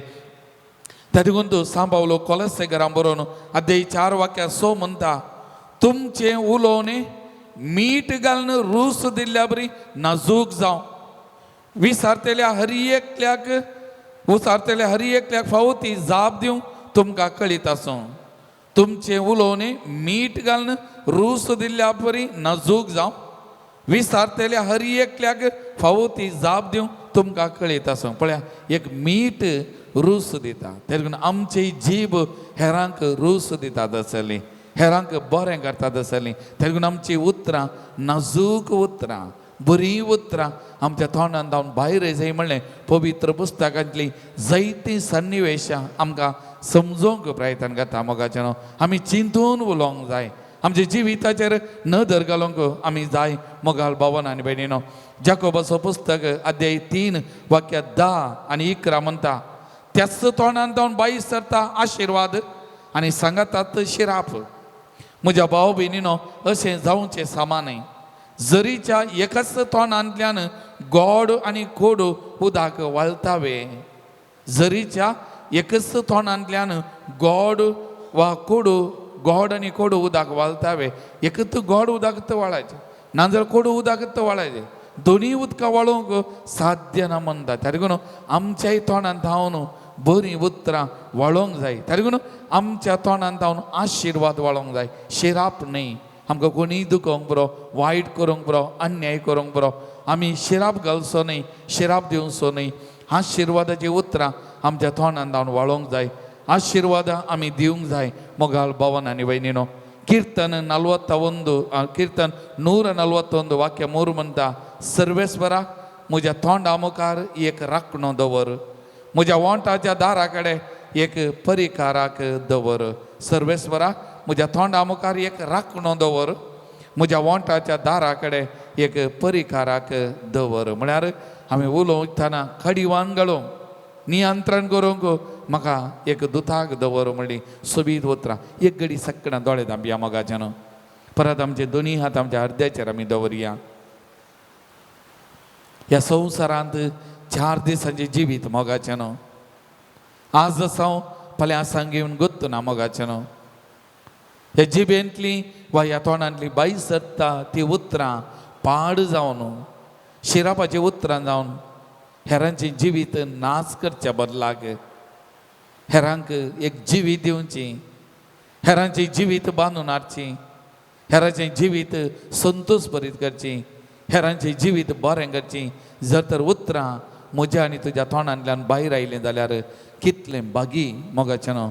देखून तूं सांबावलो कोलसेगरां बरोवन अध्याय 4 वाक्या 6 म्हणटा, तुमचें उलोवणें मीठ घालून रूस दिल्ल्या बरी नाजूक जावं, विसारतल्या हर एकल्याक उसारतल्या हर एकल्याक फावो ती जाप दिवंक तुमकां कळीत आसूं. तुमचें उलोवणें मीठ घालून रूस दिल्ल्या बरी नाजूक जावं, विसारतल्या हर एकल्याक फावो ती जाप दिवंक तुमकां कळीत आसूं. पळया, एक मीठ रूस दिता, देखून आमची जीब हेरांक रूस दितात आसली, हेरांक बरें करतात आसली. देखून आमची उतरां नाजूक उतरां, बरीं उतरां आमच्या तोंडान जावन भायर जाय म्हणलें पवित्र पुस्तकांतलीं जायतीं सन्निवेशां आमकां समजोवंक प्रयत्न करता. मोगाचें न्हू आमी चिंतून उलोवंक जाय, आमच्या जिविताचेर नदर घालूंक आमी जाय. मोगाल भावन आनी भयणीनो, जाकोबाचो पुस्तक अध्याय 3 वाक्य 10 आनी 11 म्हणटा, त्याच तोंडान जावन बाई सरता आशिर्वाद आनी सांगातात शिराप. म्हज्या भाव भयणीनो, अशें जावचें सामा न्हय. जरीच्या एकाच तोंडांतल्यान गोड आनी कोडू उदक वाळटावे, जरीच्या एकच तोंडांतल्यान गोड वा कोडू, गोड आनी कोडू उदक वाळटावे. एकच गोड उदक वाळायचें, नाजाल्यार कोडू उदक वाळायचें, दोनूय उदकां वाळोवंक साध्य ना म्हणटा. देखून आमच्याय तोंडांत धांवन बरीं उतरां वाळोवंक जाय. देखून आमच्या तोंडांत धांवन आशिर्वाद वाळोवंक जाय, शिराप न्हय. आमकां कोणीय दुखोवंक पुरो, वायट करूंक पुरो, अन्याय करूंक पुरो, आमी शिराप घालचो न्हय, शिराप दिवचो न्हय. आशिर्वादाचीं उतरां आमच्या तोंडान जावन वाळोवंक जाय, आशिर्वादां आमी दिवंक जाय. मोगाळ भवन आनी वयनीनो, कीर्तन 41, कीर्तन 141 वाक्य 3 म्हणटा, सर्वेस्वरा म्हज्या तोंडा मुखार एक राखणो दवर, म्हज्या वोंटाच्या दारा कडेन एक परिकाराक दवर. सर्वेस्वरा म्हज्या तोंडा मुखार एक राखणो दवर, म्हज्या वोंटाच्या दारा कडेन एक परिकाराक दवर. म्हळ्यार आमी उलोवतना खडिवान घालूंक, नियंत्रण करूंक म्हाका एक दुताक दवर म्हणली सोबीत उतरां. एक घडी सगळ्यां दोळे धांपया मोगाच्यान, परत आमचे दोनी हात आमच्या अर्द्याचेर आमी दवरया. ह्या संवसारांत 4 दिसांचें जिवीत मोगाचें न्हू, आज आसा फाल्यां आसा घेवन गुत्त ना मोगाचें न्हू. ह्या जिबेंतली वा ह्या तोंडांतली बाई सरता ती उतरां पाड जावन, शिरापाची उतरां जावन हेरांचें जिवीत नाच करच्या बदलाक हेरांक एक जिवीत दिवची, हेरांचें जिवीत बांदून हाडची, हेरांचें जिवीत संतोश भरीत करची, हेरांचें जिवीत बरें करची. जर तर उतरां म्हज्या आनी तुज्या तोंडांतल्यान भायर आयलीं जाल्यार कितलें भागी मोगाचें न्हू.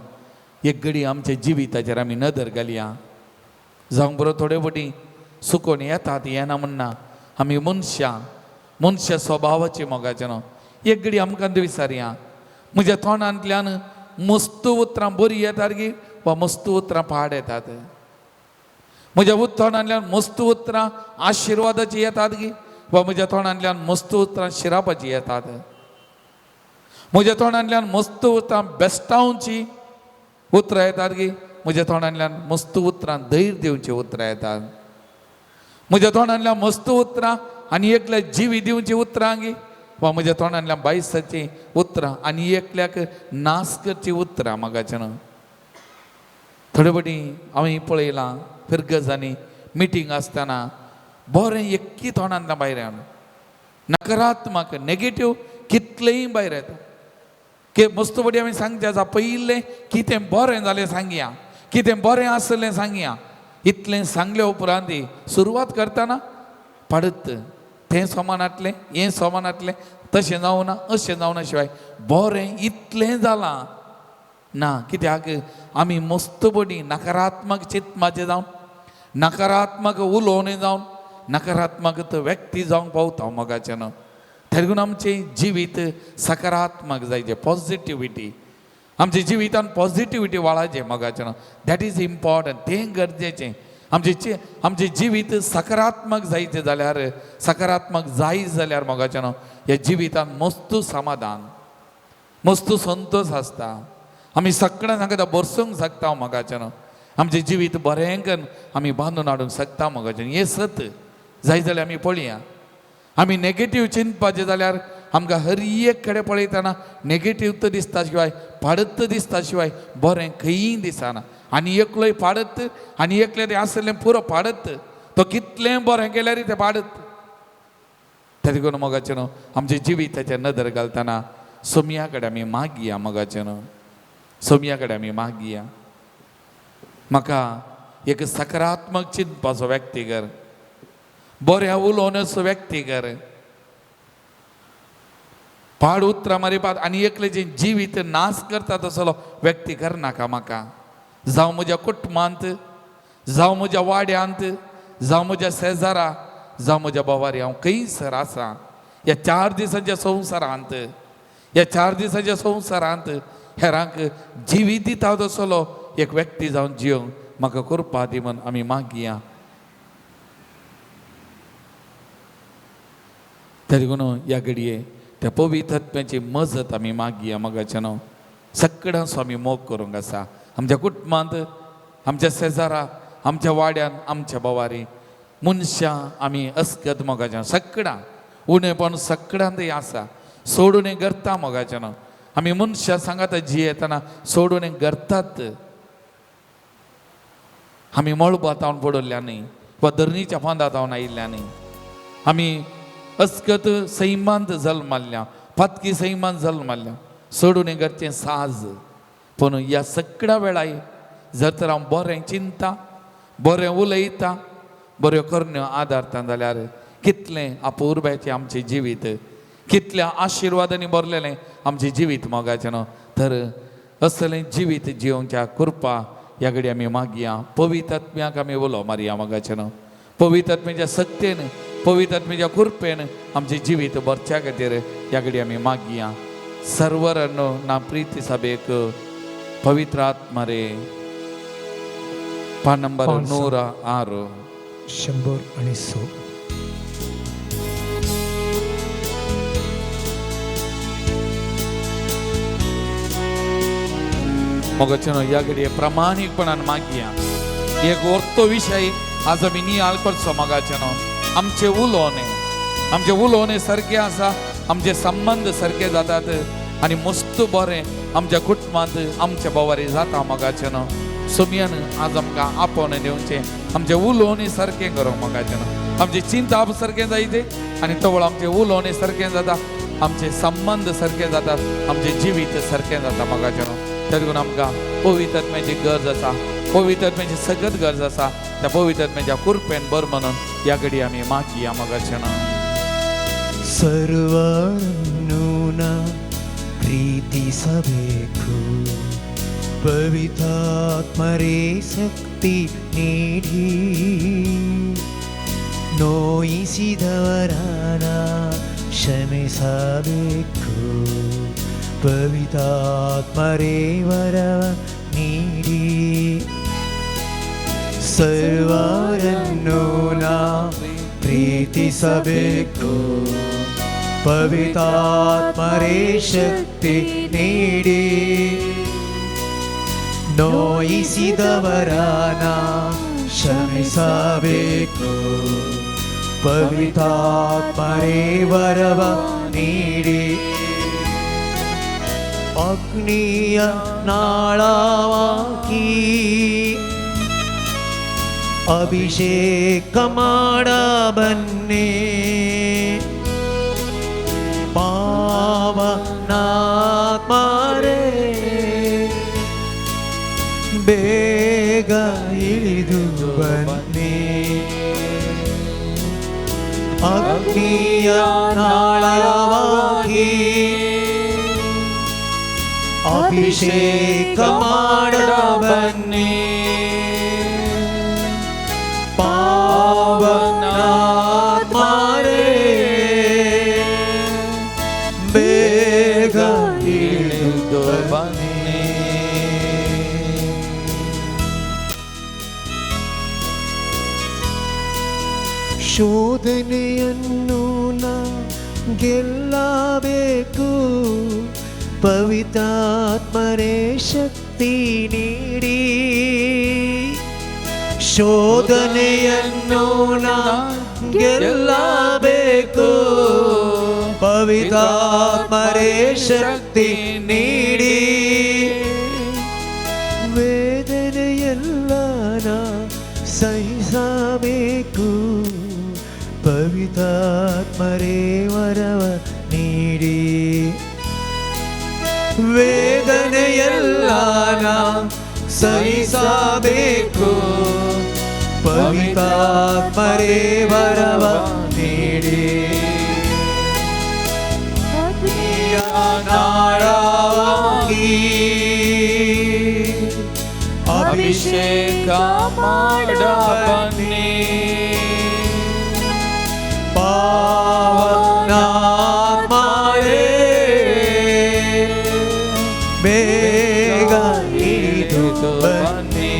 एक घडी आमच्या जिविताचेर आमी नदर घालया. जावंक बरो थोडे फावटी सुकोवन येतात येना म्हणना, आमी मनशां, मनशा स्वभावाची मोगाचें न्हू. एक घडी आमकां विचारया, म्हज्या तोंडांतल्यान मस्त उतरां बरीं येतात गी वा मस्त उतरां पाड येतात? म्हज्या तोंडांतल्यान मस्त उतरां आशिर्वादाची येतात गी वा म्हज्या तोंडांतल्यान मस्त उतरां शिरापाची येतात? म्हज्या तोंडांतल्यान मस्त उतरां बेस्टावची उतरां येतात गी म्हज्या तोंडांतल्यान मस्त उतरां धैर्य दिवची उतरां येतात? म्हज्या तोंडांतल्यान मस्त उतरां आनी एकल्याक जिवी दिवची उतरां गी वा म्हज्या तोंडांतल्यान बायसाची उतरां आनी एकल्याक नास करची उतरां मोगाचें न्हू. थोडे फावटी हांवें पळयलां फिरगजांनी मिटींग आसतना बरें एक्की तोंडांतल्यान भायर येना, नकारात्मक नेगेटीव कितलेंय भायर येता. की मस्त फावटी आमी सांगचें आसा, पयलें कितें बरें जालें सांगया, कितें बरें आसलें सांगया. इतलें सांगले उपरांत सुरवात करतना पाडत तें सोमानातलें हें सोमानातलें, तशें जावना अशें जावना, शिवाय बरें इतलें जालां ना. कित्याक आमी मस्त बडी नकारात्मक चिंतपाचें जावन, नकारात्मक उलोवणें जावन, नकारात्मक व्यक्ती जावंक पावता मोगाचें न्हू. तेगून आमचें जिवीत सकारात्मक जायचें, पॉजिटिविटी आमच्या जिवितान पॉजिटिविटी वाळाचें मोगाचें न्हू. That is important, तें गरजेचें. आमचें आमचें जिवीत सकारात्मक जायचें जाल्यार, सकारात्मक जाय जाल्यार मोगाचें न्हू, ह्या जिवितान मस्त समाधान, मस्त संतोश आसता. आमी सगळ्यां सांगता बरसूंक शकता मोगाचें न्हू. आमचें जिवीत बरें करून आमी बांदून हाडूंक शकता मोगाचें. हें सत जाय जाल्यार आमी पळया. आमी नेगेटीव चिंतपाचें जाल्यार आमकां हर एक कडेन पळयतना नेगेटीव तर दिसता शिवाय, पाडत दिसता शिवाय बरें खंयी दिसना. आनी एकलोय पाडत आनी एकलें तें आसलें पुरो पाडत, तो कितलें बरें केल्यार तें पाडत. तें करून मोगाचें न्हू आमच्या जिविताचेर नदर घालतना सोमया कडेन आमी मागया मोगाचें न्हू, सोमया कडेन आमी मागया, म्हाका एक सकारात्मक चिंतपाचो व्यक्ती कर, बऱ्या उलोवण्याचो व्यक्ती कर, पाड उतरां मारिपात आनी एकल्याचें जिवीत नाश करता तसलो व्यक्ती करनाका म्हाका. जावं म्हज्या कुटुंबांत, जावं म्हज्या वाड्यांत, जावं म्हज्या शेजारा, जावं म्हज्या बोवारी, हांव खंयसर आसा ह्या 4 दिसांच्या संवसारांत, ह्या 4 दिसांच्या संवसारांत हेरांक जिवीत दिता तसलो एक व्यक्ती जावन जियोंक म्हाका कृपा दी म्हूण आमी मागया. तरी म्हणून ह्या घडये त्या पवित्र आत्म्याची मजत आमी मागया मोगाचें न्हू. सगळ्यांचो आमी मोग करूंक आसा, आमच्या कुटुंबांत, आमच्या शेजारा, आमच्या वाड्यान, आमच्या बोवारी मनशां आमी अस्कत मोगाचें सगळ्यां उणेपण सगळ्यांतय आसा, सोडून करता मोगाचें न्हू. आमी मनशां सांगात जियेतना सोडून करतात. आमी मळबांत हांव पडिल्ल्या न्ही वा धरणीच्या फांदात हांव आयिल्ल्या न्ही. आमी अस्कत सैमांत जल्माल्ल्या, पातकी सैमांत जल्माल्ल्या, सोडून घरचें साज. पूण ह्या सगळ्या वेळार जर तर हांव बरें चिंता, बरें उलयता, बऱ्यो करण्यो आदारता जाल्यार कितलें अपुरबायेचें आमचें जिवीत. कितल्या आशिर्वादांनी भरलेलें आमचें जिवीत मोगाचें न्हू. तर असलें जिवीत जिवच्या कृपा ह्या घडी आमी मागया. पवित्र आत्म्याक आमी उलो मारया मोगाचें न्हू. पवित्र आत्म्याच्या सक्तेन, पवित्र आत्म्याच्या कृपेन आमचें जिवीत भरच्या खातीर ह्या घडी आमी मागया. सर्वरनो ना प्रिती सभेक पवित्र आत्मा रे. पान नंबर 106. 106. मोगाचें न्हू ह्या घडये प्रामाणीकपणान मागया. एक orto विशय आज आमी नियाळ करचो मोगाचें न्हू. आमचें उलोवणें, आमचें उलोवणें सारकें आसा, आमचे संबंद सारके जातात आनी मस्त बरें आमच्या कुटुंबांत आमच्या बोवारी जाता मोगाचें न्हू. सोमयान आज आमकां आपोवन दिवचें आमचें उलोवणें सारकें करूंक मोगाचें न्हू. आमचें चिंताप सारकें जायते आनी तवळ आमचें उलोवणें सारकें जाता, आमचे संबंद सारके जातात, आमचें जिवीत सारकें जाता मोगाचें न्हू. तेका आमकां पवित्र आत्म्याची गरज आसा, पवित्र आत्म्याची सगळत गरज आसा. त्या पवित्र आत्म्याच्या कृपेन बर म्हणून ह्या घडी आमी मागया मोगाचें न्हू. ಸರ್ವರನ್ನು ನಾ ಪ್ರೀತಿಸಬೇಕು, ಪವಿತ್ರಾತ್ಮರೇ ಶಕ್ತಿ ನೀಡಿ, ನೋಯಿಸಿದವರನ ಕ್ಷಮಿಸಬೇಕು, ಪವಿತ್ರಾತ್ಮರೇ ವರವ ನೀಡಿ. ಸರ್ವರನ್ನು ನಾ ಪ್ರೀತಿಸಬೇಕು, ಪವಿತ್ರಾತ್ಮರೇ ಶಕ್ತಿ ನೀಡಿ, ನೋಯಿಸಿದವರನ ಕ್ಷಮಿಸಬೇಕು, ಪವಿತ್ರಾತ್ಮರೇ ವರವ ನೀಡಿ. ಅಗ್ನಿಯ ನಾಳವಾಗಿ ಅಭಿಷೇಕ ಮಾಡ ಬನ್ನಿ, ಪಾವನಾತ್ಮರೇ ಬೇಗ ಇಳಿದು ಬನ್ನಿ. ಅಗ್ನಿಯ ನಾಳವಾಗಿ ಅಭಿಷೇಕ ಮಾಡ ಬನ್ನಿ, ಪಾವನಾತ್ಮರೇ ಬೇಗ ಇಳಿದು ಬನ್ನಿ. ಶೋಧನೆಯನ್ನು ನಾ ಗೆಲ್ಲಬೇಕು, ಪವಿತ್ರಾತ್ಮರೇ ಶಕ್ತಿ ನೀಡಿ. ಶೋಧನೆಯನ್ನು ನಾ ಗೆಲ್ಲಬೇಕು, ಪವಿತ್ರಾತ್ಮರೇ ಶಕ್ತಿ ನೀಡಿ. ವೇದನೆಯೆಲ್ಲ ನಾ ಸಹಿಸಬೇಕು, ಪವಿತ್ರಾತ್ಮರೇ ವರವ ನೀಡಿ. ವೇದನೆಯೆಲ್ಲ ನಾ ಸಹಿಸಬೇಕು, ಪವಿತ್ರಾತ್ಮರೇ ವರವ ನೀಡಿ. ಅಗ್ನಿಯ ನಾಳವಾಗಿ ಅಭಿಷೇಕ ಮಾಡ ಬನ್ನಿ, ಪಾವನಾತ್ಮರೇ ಬೇಗ ಇಳಿದು ಬನ್ನಿ.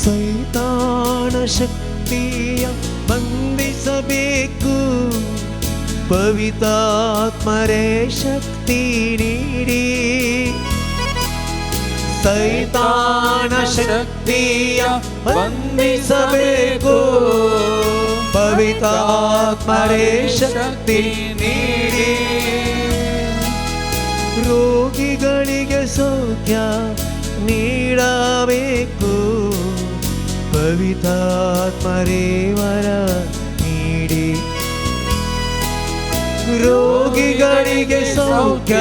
ಸೈತಾನ ಶಕ್ತಿಯ ಬಂಧಿಸಬೇಕು, ಪವಿತ್ರಾತ್ಮರೇ ಶಕ್ತಿ ನೀಡಿ. ಸೈತಾನ ಶಕ್ತಿಯ ಬಂಧಿಸಬೇಕು, ಪವಿತ್ರಾತ್ಮರೇ ಶಕ್ತಿ ನೀಡಿ. ರೋಗಿಗಳಿಗೆ ಸೌಖ್ಯ ನೀಡಬೇಕು, ಪವಿತ್ರಾತ್ಮರೇ ವರ ನೀಡಿ. ರೋಗಿಗಳಿಗೆ ಸೌಖ್ಯ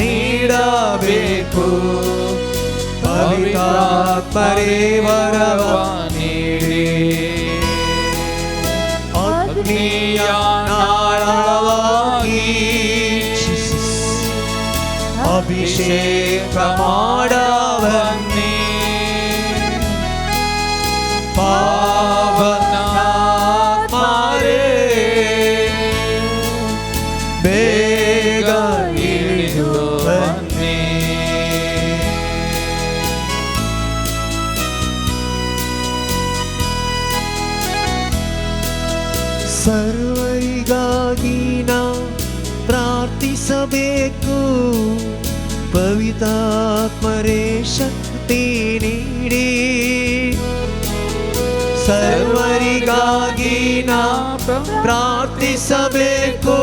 ನೀಡಬೇಕು, ಪವಿತ್ರಾತ್ಮರೇ ವರವ ನೀಡಿ. ಅಭಿಷೇಕ ಮಾಡ ಬನ್ನಿ ಪಾವನಾತ್ಮರೇ ಬೇಗ ಇಳಿದು ಬನ್ನಿ. ಸರ್ವರಿಗಾಗಿ ನಾ ಪ್ರಾರ್ಥಿಸಬೇಕು, ಪವಿತ್ರಾತ್ಮರೇ ಶಕ್ತಿ ನೀಡಿ. ಸರ್ವರಿಗಾಗಿ ನಾ ಪ್ರಾರ್ಥಿಸಬೇಕು,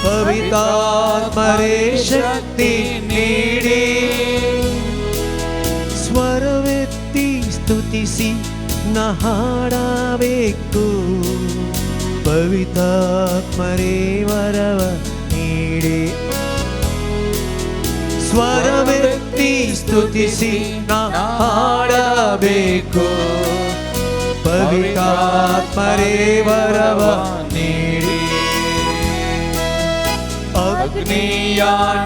ಪವಿತ್ರಾತ್ಮರೇ ಶಕ್ತಿ ನೀಡಿ. ಸ್ವರವೆತ್ತಿ ಸ್ತುತಿಸಿ ನ ಹಾಡಬೇಕು, ಪವಿತ್ರಾತ್ಮರೇ ವರವ ನೀಡಿ. ಸ್ವರವೆತ್ತಿ ಸ್ತುತಿಸಿ ನ ಹಾಡಬೇಕು, ಪವಿತ್ರಾತ್ಮರೇ ವರವ ನೀಡಿ. ಅಗ್ನಿಯ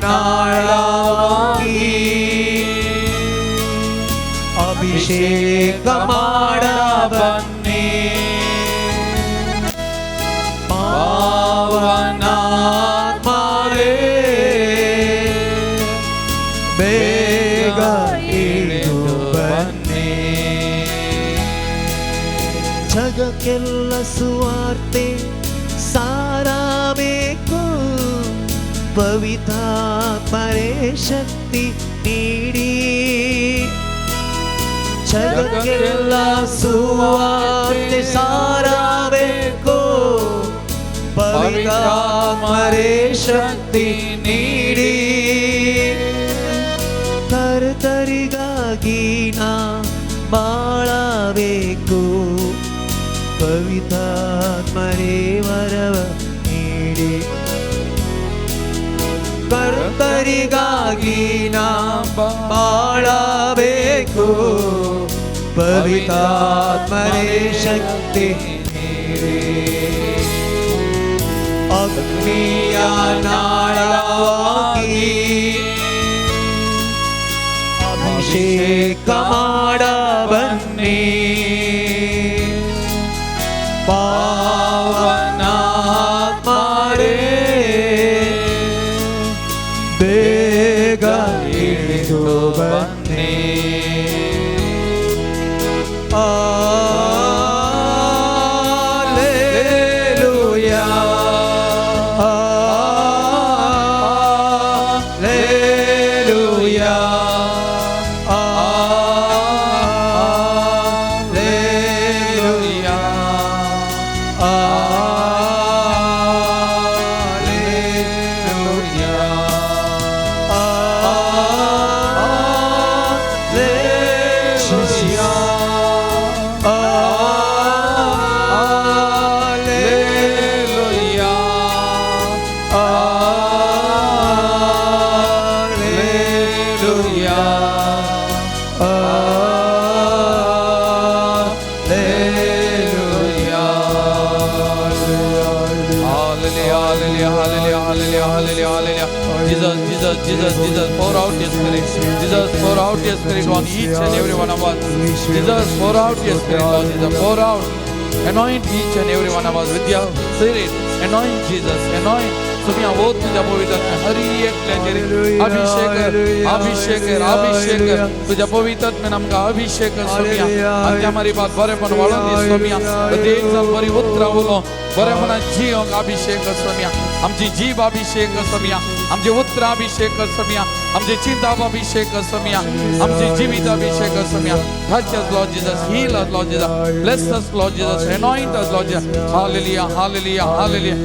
ನಾಳವಾಗಿ ಅಭಿಷೇಕ ಮಾಡ ಬನ್ನಿ. ಪಾವನಾತ್ಮರೇ ಬೇಗ ಇಳಿದು ಬನ್ನಿ. ಜಗಕ್ಕೆಲ್ಲ ಸುವಾರ್ತೆ ಸಾರಬೇಕು, ಪವಿತ್ರಾತ್ಮರೇ ಶಕ್ತಿ ನೀಡಿ. ಜಗಕ್ಕೆಲ್ಲ ಸುವಾರ್ತೆ ಸಾರಬೇಕು, ಪವಿತ್ರಾತ್ಮರೇ ಶಕ್ತಿ ನೀಡಿ. ಕರ್ತರಿಗಾಗಿ ನಾ ಬಾಳಬೇಕು, ಪವಿತ್ರಾತ್ಮರೇ ವರವ ನೀಡಿ. ಕರ್ತರಿಗಾಗಿ ನಾ ಬಾಳಬೇಕು, ಪವಿತ್ರಾತ್ಮರೇ ಶಕ್ತಿ ನೀಡಿ. ಅಗ್ನಿಯ ನಾಳವಾಗಿ ಅಭಿಷೇಕ ಮಾಡ ಬನ್ನಿ. ಪಾವನಾತ್ಮರೇ ಬೇಗ ಇಳಿದು ಬನ್ನಿ. Hallelujah, hallelujah, hallelujah, hallelujah, hallelujah, hallelujah, hallelujah, hallelujah. Hallelujah, hallelujah, hallelujah, hallelujah, hallelujah, hallelujah. Jesus, Jesus, Jesus, Jesus, pour out your spirit. Jesus, pour out your spirit on each and every one of us. Jesus, pour out your spirit, Lord Jesus, pour out. Anoint each and every one of us with your spirit. Anoint Jesus, anoint. सुमिया वो तुझ्या पवित्र हरी एकल्याचेर अभिषेक अभिषेक अभिषेक तुझ्या पवित्र आमकां अभिषेक सोमिया. आनी त्या मारी बात बरेपण वाडोवन दी सोमिया. प्रत्येक जाण बरी उतरां उलोवं, बरेपणान जियोंक अभिषेक सोमिया. आमची जीब अभिषेक सोमिया, आमची उतरां अभिषेक सोमिया, आमचे चिंताप अभिषेक सोमिया, आमचे जिवीत अभिषेक सोमिया. Touch us, Lord Jesus. Heal us, Lord Jesus. Bless us, Lord Jesus. Anoint us, Lord Jesus. Hallelujah, hallelujah, hallelujah,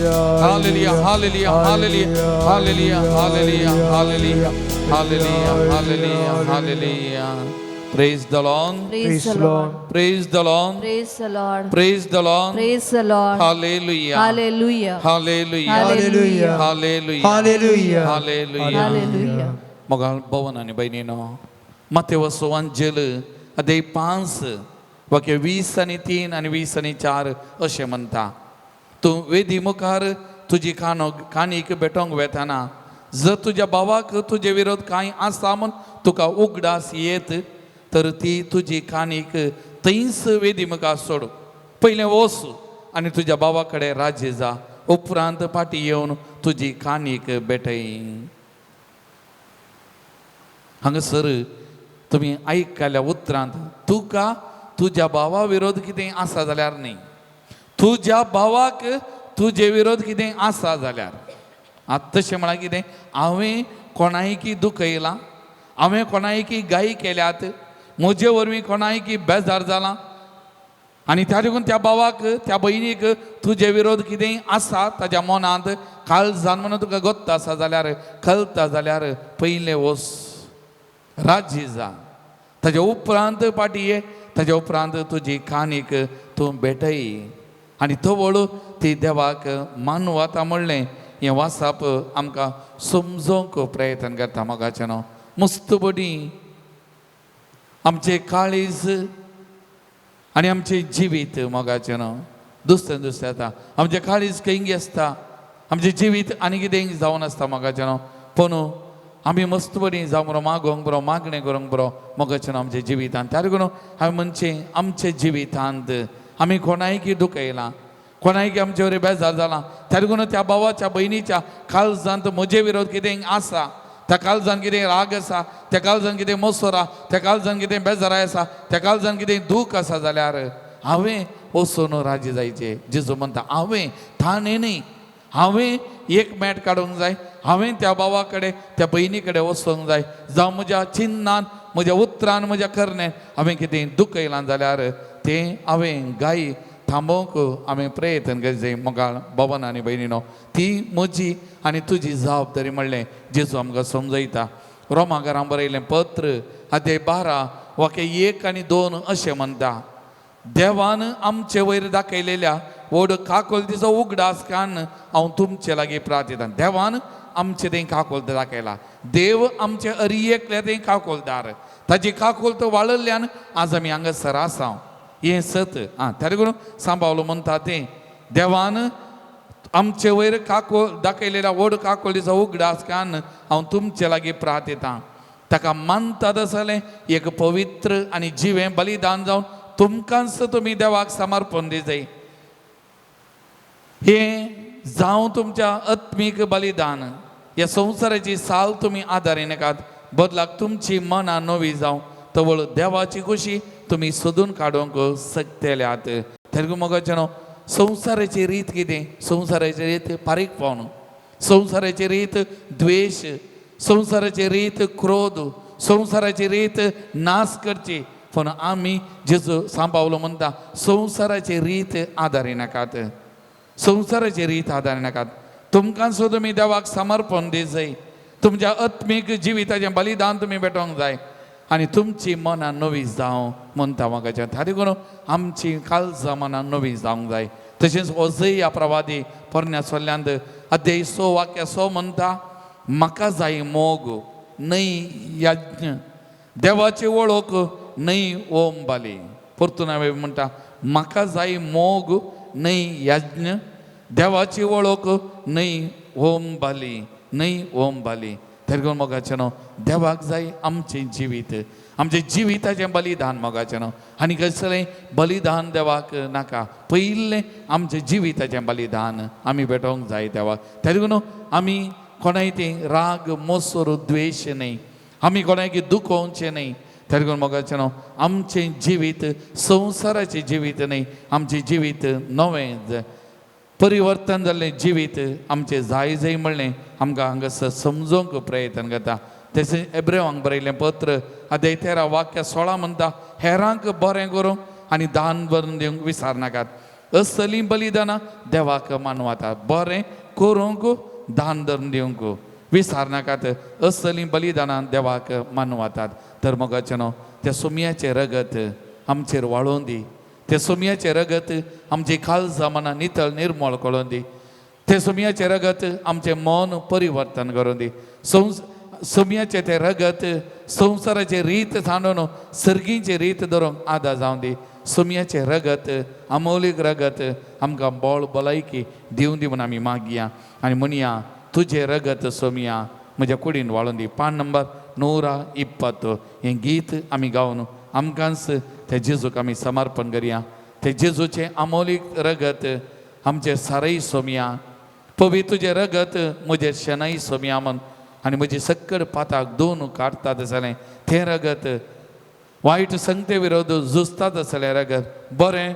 hallelujah, hallelujah, hallelujah, hallelujah, hallelujah, hallelujah, hallelujah, hallelujah, hallelujah. Praise the Lord. Praise the Lord. Praise the Lord. Praise the Lord. Praise the Lord. Praise the Lord. Hallelujah. Hallelujah. Hallelujah. Hallelujah. Hallelujah. Hallelujah. Hallelujah. Hallelujah. मोगाळ भवन आनी भयणीनो, मातेव सुवांजेल अध्याय 5 वाक्य 20 आनी 3 आनी 20 आनी 4 अशें म्हणटा, तूं वेदी मुखार तुजी कानो काणीक भेटोवंक वेताना जर तुज्या भावाक तुजे विरोध कांय आसा म्हूण तुका उगडास येत तर ती तुजी काणीक थंयच वेदी मुखार सोड. पयलें वच आनी तुज्या भावा कडेन राजी जा, उपरांत फाटीं येवन तुजी काणीक भेटय. हांगासर तुमी आयकल्या उतरांत तुका तुज्या भावा विरोध कितें आसा जाल्यार न्ही, तुज्या भावाक तुजे विरोध कितें आसा जाल्यार. आतां तशें म्हळ्यार कितें, हांवें कोणायकी दुखयलां, हांवें कोणायकी गाय केल्यात, म्हजे वरवीं कोणायकी बेजार जालां आनी त्या देखून त्या भावाक त्या भयणीक तुजे विरोध कितेंय आसा ताज्या मनांत काळजान म्हणून तुका गोत्ता आसा जाल्यार, कळटा जाल्यार पयलें वच राजी जा, ताज्या उपरांत फाटीं ये, ताज्या उपरांत तुजी काणीक तूं भेटय आनी तवळ ती देवाक मानवता म्हणलें हें वाचप आमकां समजोवंक प्रयत्न करता. मोगाचें न्हू मस्त बडी आमचें काळीज आनी आमचें जिवीत मोगाचें न्हू दुसरें दुसरें जाता. आमचें काळीज खंय आसता, आमचें जिवीत आनी कितें जावन आसता मोगाचें न्हू. पूण आमी मस्त बरी जावं बरो मागोवंक बरो मागणें करूंक बरो मोगाचें न्हू आमच्या जिवितांत. त्या देखून हांवें म्हणचें आमच्या जिवितांत आमी कोणायकी दुखयलां, कोणायकी आमचे वरी बेजार जालां, त्या देखून त्या भावाच्या भयणीच्या काळजांत म्हजे विरोध कितें आसा, त्या काळजान कितें राग आसा, त्या काळजान कितें मोसोर आसा, त्या काळजान कितें बेजाराय आसा, त्या काळजान कितें दूख आसा जाल्यार हांवें वचून राजी जायचें. जेजू म्हणटा हांवें ताणें न्ही, हांवें एक मेट काडूंक जाय, हांवें त्या भावा कडेन त्या भयणी कडेन वचूंक जाय. जावं म्हज्या चिन्नान म्हज्या उतरान म्हज्या करणे हांवें कितें दुखयलां जाल्यार तें हांवें गाय थांबोवंक हांवें प्रयत्न करचें. मोगाळ भवन आनी भयणीनो, ती म्हजी आनी तुजी जबाबदारी म्हणलें जेजू आमकां समजयता. रोमाकारां बरयलें पत्र अध्याय 12 वाक्य 1 आनी 2 अशें म्हणटा, देवान आमचे वयर दाखयलेल्या व्हड काकोलतीचो उगडास कान हांव तुमचे लागीं प्रार्थयतां. देवान आमचे तें काकोलत दाखयला, देव आमचे अरियेकल्या तें काकोलदार, ताजी काकोलत वाळिल्ल्यान आज आमी हांगासर आसा हें सत. आं, त्या देखून सांबावलो म्हणटा तें देवान आमचे वयर काकोल दाखयलेल्या व्हड काकोलीचो उगडास कान हांव तुमचे लागीं प्रार्थयतां. ताका मानतात आसलें एक पवित्र आनी जिवें बलिदान जावन तुमकांच तुमी देवाक समर्पण दिजाय. हें जावं तुमच्या आत्मीक बलिदान, ह्या संवसाराची साल तुमी आदारी नाकात, बदलाक तुमची मनां नवी जावं तवळ देवाची खुशी तुमी सोदून काडूंक शकतल्यात. तेलुगू मोगाचें न्हू संवसाराची रीत कितें, संवसाराची रीत फारीकपण, संवसाराची रीत द्वेश, संवसाराची रीत क्रोध, संवसाराची रीत नाश करची. पूण आमी जेजू सांबावलो म्हणटा संवसाराची रीत आदारी नाकात, संवसाराची रीत आदारी नाकात. तुमकां सुद्दां तुमी देवाक समर्पण दिजाय, तुमच्या आत्मीक जिविताचें बलिदान तुमी भेटोवंक जाय आनी तुमची मनां नवी जावं म्हणटा म्हाका. त्या देखून आमची काळजां मनां नवी जावंक जाय. तशेंच ओजय प्रवादी पोरण्या सोल्ल्यांत अध्याय 6 वाक्य 6 म्हणटा, म्हाका जाय मोग न्हय यज्ञ, देवाची वळख न्हय ओम बाली. परतून हांवें म्हणटा, म्हाका जाय मोग न्हय यज्ञ, देवाची वळख न्हय ओम बाली, न्हय ओम बाली. तेरगून मोगाचें न्हू देवाक जाय आमचें जिवीत, आमचें जिविताचें बलिदान मोगाचें न्हू. आनी कसलें बलिदान देवाक नाका, पयलें आमचें जिविताचें बलिदान आमी भेटोवंक जाय देवाक. त्या देखून आमी कोणाय तें राग मोसोर द्वेश न्हय, आमी कोणायकी दुखोवचें न्हय. त्या देखून मोगाचें न्हू आमचें जिवीत संवसाराचें जिवीत न्हय, आमचें जिवीत नवें परिवर्तन जाल्लें जिवीत आमचें जाय जाय म्हणलें आमकां हांगासर समजोवंक प्रयत्न करता. तशें एब्रेवांक बरयलें पत्र अध्याय 13 वाक्य 16 म्हणटा, हेरांक बरें करूंक आनी दान भरून दिवंक विसरनाकात, असलीं बलिदानां देवाक मानवता. बरें करूंक दान धरून दिवंक विसरनाकात, असलीं बलिदानां देवाक मानवतात. तर मोगाचें न्हू त्या सुमयाचें रगत आमचेर वाळोवन दी, ते सोमयाचें रगत आमची काळजां मनां नितळ निर्मळ करून दी, ते सोमयाचें रगत आमचें मन परिवर्तन करून दी. सोमयाचें तें रगत संवसाराचें रीत सांडून सर्गींचे रीत धरूंक आदार जावं दी. सोमयाचें रगत अमोलीक रगत आमकां बळ भलायकी दिवं दी म्हूण आमी मागया आनी म्हणया, तुजें रगत सोमया म्हज्या कुडीन वाळून दी. पान नंबर 120 हें गीत आमी गावन आमकांच त्या जेजूक आमी समर्पण करया. ते जेजूचें अमोलीक रगत आमचें सारय सोमया, पवित्र तुजें रगत म्हजें शेनाय सोमया म्हण आनी म्हजी सक्कड पाताक दोन काडटा जालें तें रगत वायट संगते विरोध झुजतात आसलें रगत बरें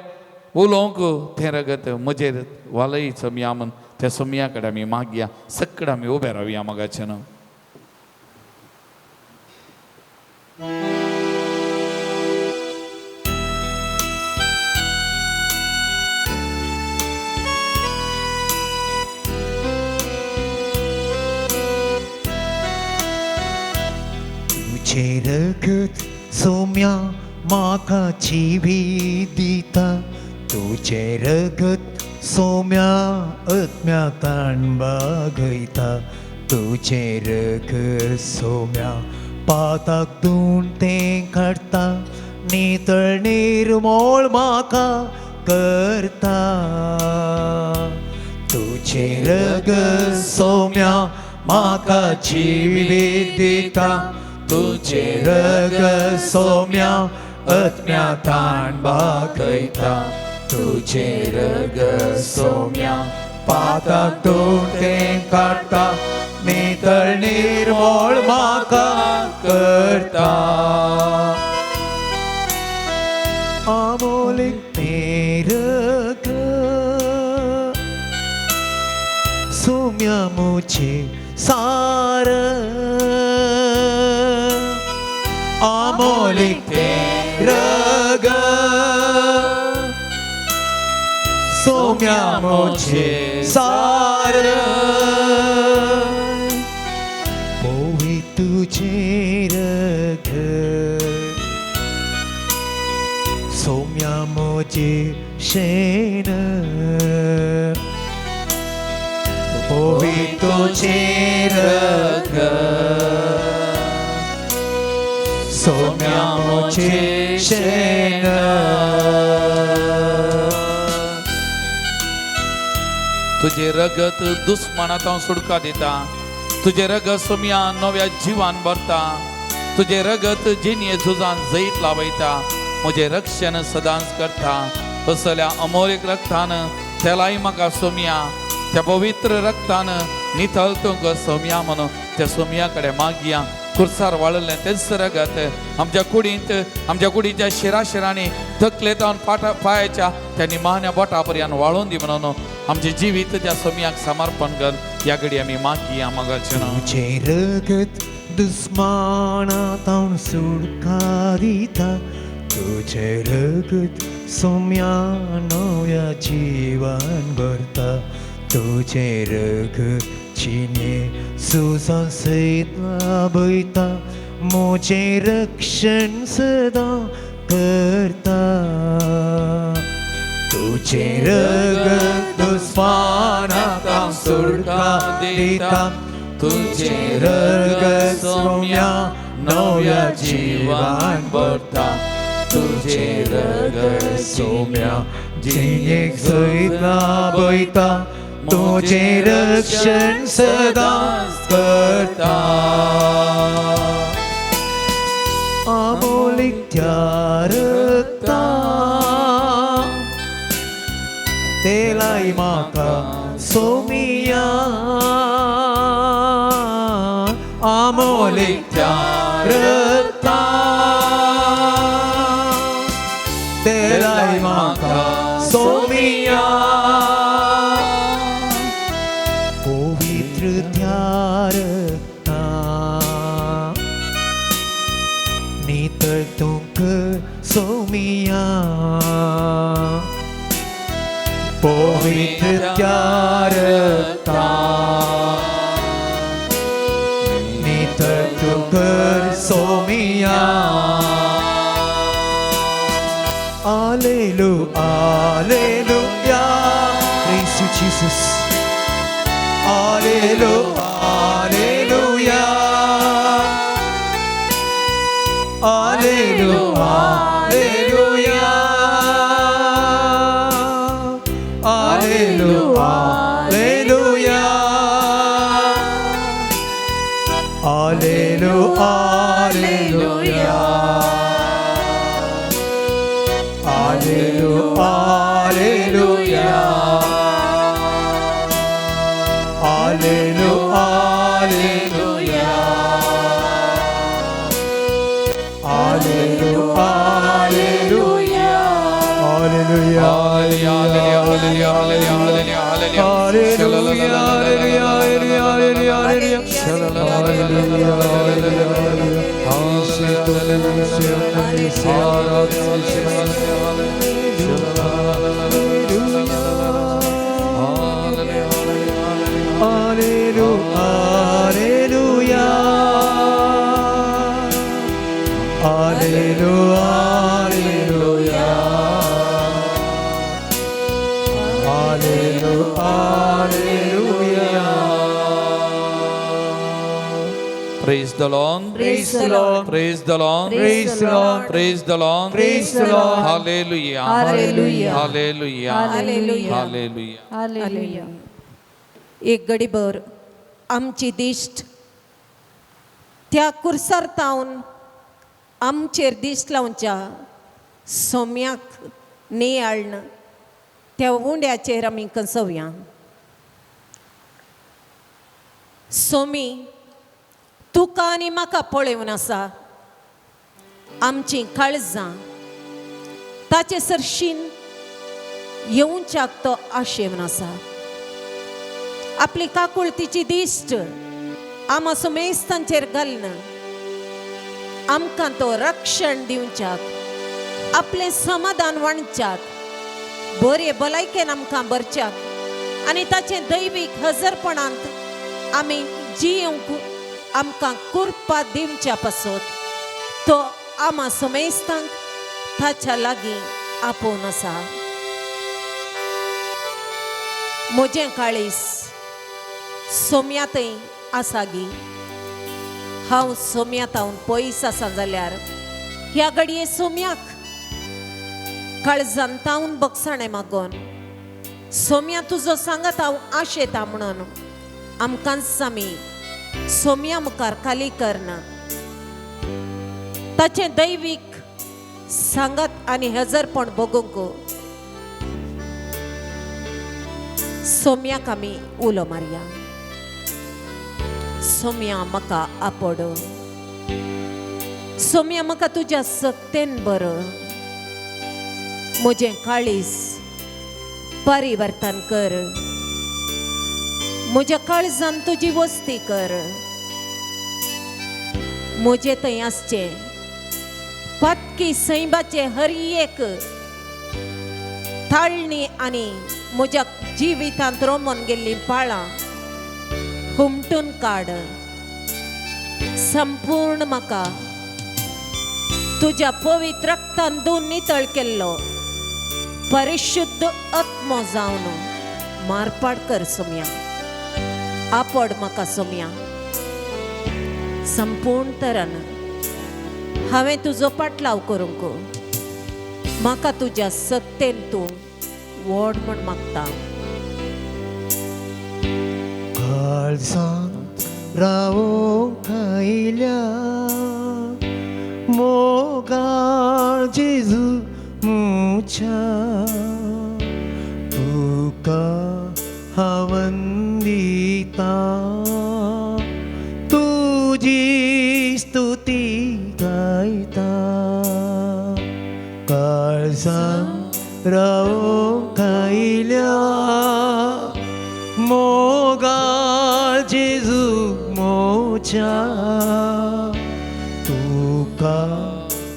उलोवंक तें रगत म्हजेर वालय सोमया म्हण त्या सोमया कडेन आमी मागया. सक्कड आमी उबे रावया मोगाचें न्हू. तुजें रगत सोम्या म्हाका जिवीत दिता, तुजें रगत सोम्या आत्म्या ताण बागयता, तुजें रगत सोम्या पाताक धुवन तें काडटा, नितळ निर्मोळ म्हाका करता. तुजें रगत सोम्या म्हाका जिवीत दिता, तुजें रगत सोम्या आत्म्या ताण बागयता, तुजें रगत सोम्या पाताक धुवन तें काडटा, नितळ निर्मोळ म्हाका करता. आमोलीक तें रगत सोम्या म्हजें सार, आमोलीक तें रगत सोम्या म्हजें सार, पोवी तुजें रगत सोम्या म्हजें शेण, पोवी तुजें रगत सोम्या म्हजें शेण. तुजें रगत दुस्मानांत हांव सुटका दिता, तुजें रगत सोम्या नव्या जिवान भरता, तुजें रगत जिणये झुजान जैत लावयता, म्हजें रक्षण सदांच करता. असल्या अमोलीक रगतान तेलाय म्हाका सोम्या, त्या पवित्र रगतान नितळ तुमकां सोम्या म्हणून त्या सोम्या कडेन मागया. कुर्सार वाळिल्लें तेंच रगत आमच्या कुडींत, आमच्या कुडीच्या शिराशिरांनी तकले जावन पाटा पांयाच्या त्या निमाण्या बोटा पर्यंत वाळून दी म्हणून आमचें जिवीत त्या सोम्याक समर्पण कर. ह्या घडी आमी मागया मोगाचें. तुजें रगत दुस्माना सुटका दिता, तुजें रगत सोम्या नव्या जिवान भरता, तुजें रगत जिणे सुजां सयत लाभयता, म्हजें रक्षण सदां करता. तुजें रगत दुस्माना सुटका दिता, तुजें रगत सोम्या नव्या जिवान भरता, तुजें रगत सोम्या जिणेक जैत लाभयता, तुजें रक्षण सदांच करता. आमोलीक त्या रगता तेलाय म्हाका सोमिया, आमोलीक त्या रगता तेलाय म्हाका सोमिया, पवित्र त्या रगता नितळ तुमकां सोमिया, पवित्र त्या रगता नितळ तुमकां सोमिया. Alleluia, alleluia, praise you Jesus. Alleluia, alleluia, alleluia, alleluia, alleluia, alleluia, Hallelujah, hallelujah. Hallelujah, hallelujah. Hallelujah, hallelujah. Hallelujah, hallelujah. Hallelujah, hallelujah, hallelujah, hallelujah, hallelujah. Hallelujah, hallelujah, hallelujah, hallelujah. Hallelujah, hallelujah. Hallelujah, hallelujah. Hallelujah, hallelujah. Hallelujah, hallelujah. Praise the Lord. Praise the Lord. Praise the Lord. Praise the Lord. Praise the Lord. Praise the Lord. Hallelujah. Hallelujah. Hallelujah. Hallelujah. Hallelujah. Hallelujah. एक गडीभर आमची दिश्ट त्या कुर्सार तावन आमचेर दिश्ट लावच्या सोम्याक नियाळ्ण त्या उंड्याचेर आमी कसोवया. सोमी तुका आनी म्हाका पळोवन आसा आमचीं काळजां ताचे सरशीन येवच्याक तो आशेवन आसा. आपली काकुळतीची दिश्ट आमा सुमेस्तांचेर घालना आमकां तो रक्षण दिवच्याक आपलें समाधान वांटच्याक बरे भलायकेन आमकां भरच्याक आनी ताचें दैवीक हजरपणांत आमी जियेवंक आमकां कुरपा दिवच्या पासत तो आमा सुमेस्तांक ताच्या लागीं आपोवन आसा. म्हजें काळीस सोम्या थंय आसा गी हांव सोम्या तावन पयस आसा जाल्यार ह्या घडये सोम्याक काळजान तावन बगसाणें मागोन सोम्या तुजो सांगात हांव आशेता म्हणून आमकांच आमी सोम्या मुखार खाली करना ताचें दैवीक सांगात आनी हजरपण भोगूंक सोम्याक आमी उलो मारया. सोम्या म्हाका आपोड सोम्या म्हाका तुज्या सक्तेन बरो म्हजें काळीस परिवर्तन कर म्हज्या काळजान तुजी वस्ती कर म्हजें थंय आसचें पातकी सैबाचें हर एक ताळणी आनी म्हज्या जिवितांत रोमून गेल्लीं पाळां हुमटून काड. संपूर्ण म्हाका तुज्या पवित्र रक्तान धुवन नितळ केल्लो परिशुद्ध आत्मो जावन मारपाट कर सोम्या. आपड म्हाका सोम्या संपूर्ण तरान हांवें तुजो पाटलाव करूंक म्हाका तुज्या सत्तेन तूं व्हड म्हूण मागता. काळजांत रावोंक आयल्या मोगाळ जेजू मुच्या तुका हांव वंदिता तुजी स्तुती गायता. काळजांत रावोंक आयल्या मोगाळ जेजू मोच्या तुका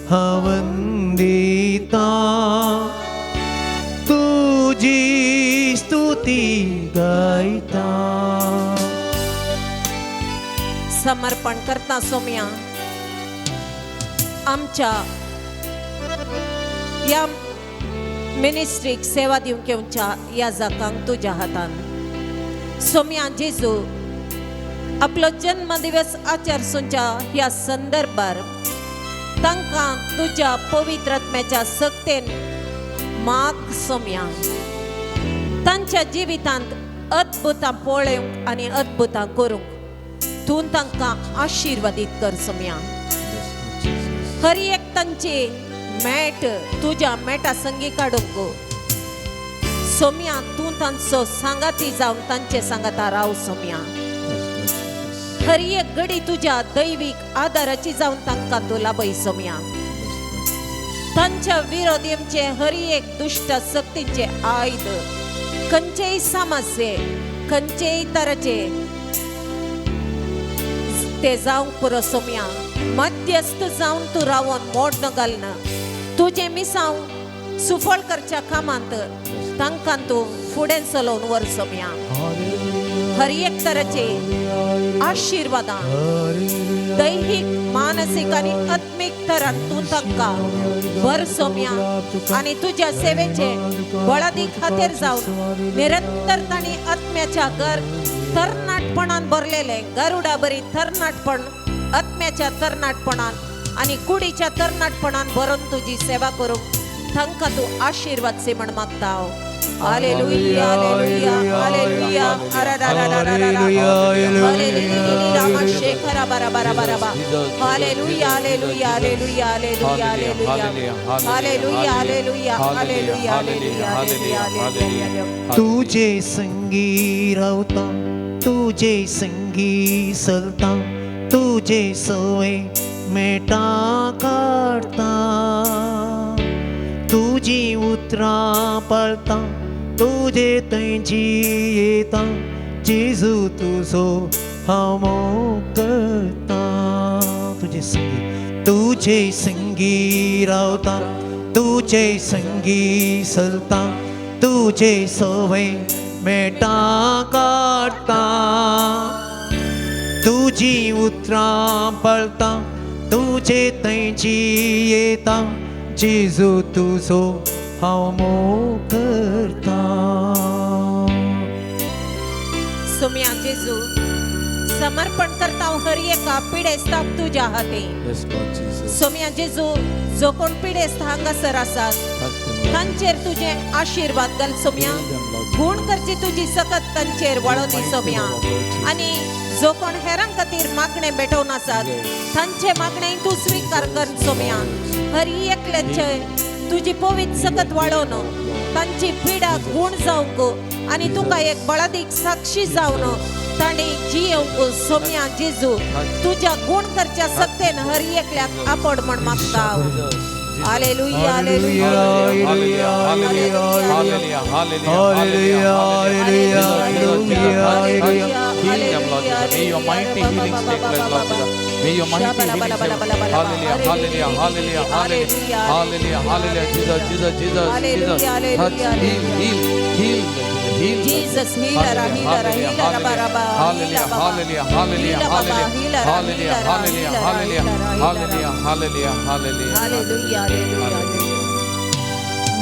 हांव वंदिता तुजी स्तुती गायता. समर्पण करता सोम्या आमच्या ह्या मिनिस्ट्रीक सेवा दिवंक येवच्या ह्या जाकांक तुज्या हातान. सोम्या जेजू आपलो जन्मदिवस आचरसूंच्या ह्या संदर्भार तांकां तुज्या पवित्र आत्म्याच्या सक्तेन माग सोम्या तांच्या जिवितांत अद्भुतां पळोवंक आनी अद्भुतां करूंक तूं तांकां आशिर्वादीत कर सोम्या. हर एक तांची मेट तुज्या मेटा संगी काडूंक सोम्या, तूं तांचो सांगाती जावन तांचे सांगाता राव सोम्या. हर एक घडी तुज्या दैवीक आदाराची जावन तांकां तूं लाभय सोम्या. तांच्या विरोधींचे हर एक दुश्ट शक्तींचे आयुध खंयचेय समस्ये खंयचेय तराचे ते जावंक पुरो सोम्या. मध्यस्थ जावन तूं रावन मोड न घालना तुजें मिसांव सुफळ करच्या कामांत तांकां तूं फुडें चलोवन व्हर सोम्या. हर एक तराचे आशिर्वादां दैहीक मानसीक आनी आत्मीक तरान तूं तांकां भर सोम्या आनी तुज्या सेवेचे बळादी खातीर जावन निरंतर तांणी आत्म्याच्या घर तरणाटपणान भरलेले गरुडा बरी तरणाटपण आत्म्याच्या तरणाटपणान आनी कुडीच्या तरणाटपणान भरून तुजी सेवा करूंक तांकां तूं आशिर्वाद से म्हण मागता हांव. Hallelujah, hallelujah, hallelujah. Hallelujah, hallelujah, hallelujah, hallelujah, hallelujah, hallelujah, hallelujah, hallelujah, hallelujah. तुझे संगी रावता, तुझे संगी चलता, तुझे सवय मेटा काडता, तुजी उतरां पाळता, तुजे थंय जियेता, जेजू तुजो हांव मोग करता. तुजे संगी, तुजे संगी रावता, तुजे संगी चलता, तुजे सवय मेटा काडता, तुजी उतरां पाळता, तुजे थंय जियेता, जेजू तुजो हांव मोग करता. सोम्या जेजू समर्पण करता हर एका पिडेस्ताक तुज्या हाती. सोम्या जेजू जो कोण पिडेस्त हांगासर आसात तांचेर तुजे आशिर्वाद घाल सोम्या. गुण करची तुजी सकत तांचेर वळोव दी सोम्या. आनी जो कोण हेरां खातीर मागणे भेटोवन आसात तांचे मागणे तूं स्विकार कर सोम्या. हर एकल्याचे तुजी पवित्र सकत वाळोवन तांची पिडा गुण जावंक आनी तुका एक बळादीक साक्षी जावन तांणी जियेवंक सोम्या जेजू तुज्या गुण करच्या सत्तेन हर एकल्याक आपड म्हण मागता. Hallelujah, hallelujah, hallelujah, hallelujah, hallelujah, hallelujah. Heal them, Lord Jesus. May your mighty healings take place, Lord Jesus. May your mighty healings take place. Hallelujah, hallelujah, hallelujah, hallelujah, hallelujah, hallelujah. Jesus, Jesus, Jesus, Jesus. Touch, heal, heal, heal, heal. Jesus, healer, healer, healer, hallelujah, hallelujah, hallelujah, hallelujah, hallelujah, hallelujah, hallelujah, hallelujah, hallelujah, hallelujah, hallelujah, hallelujah.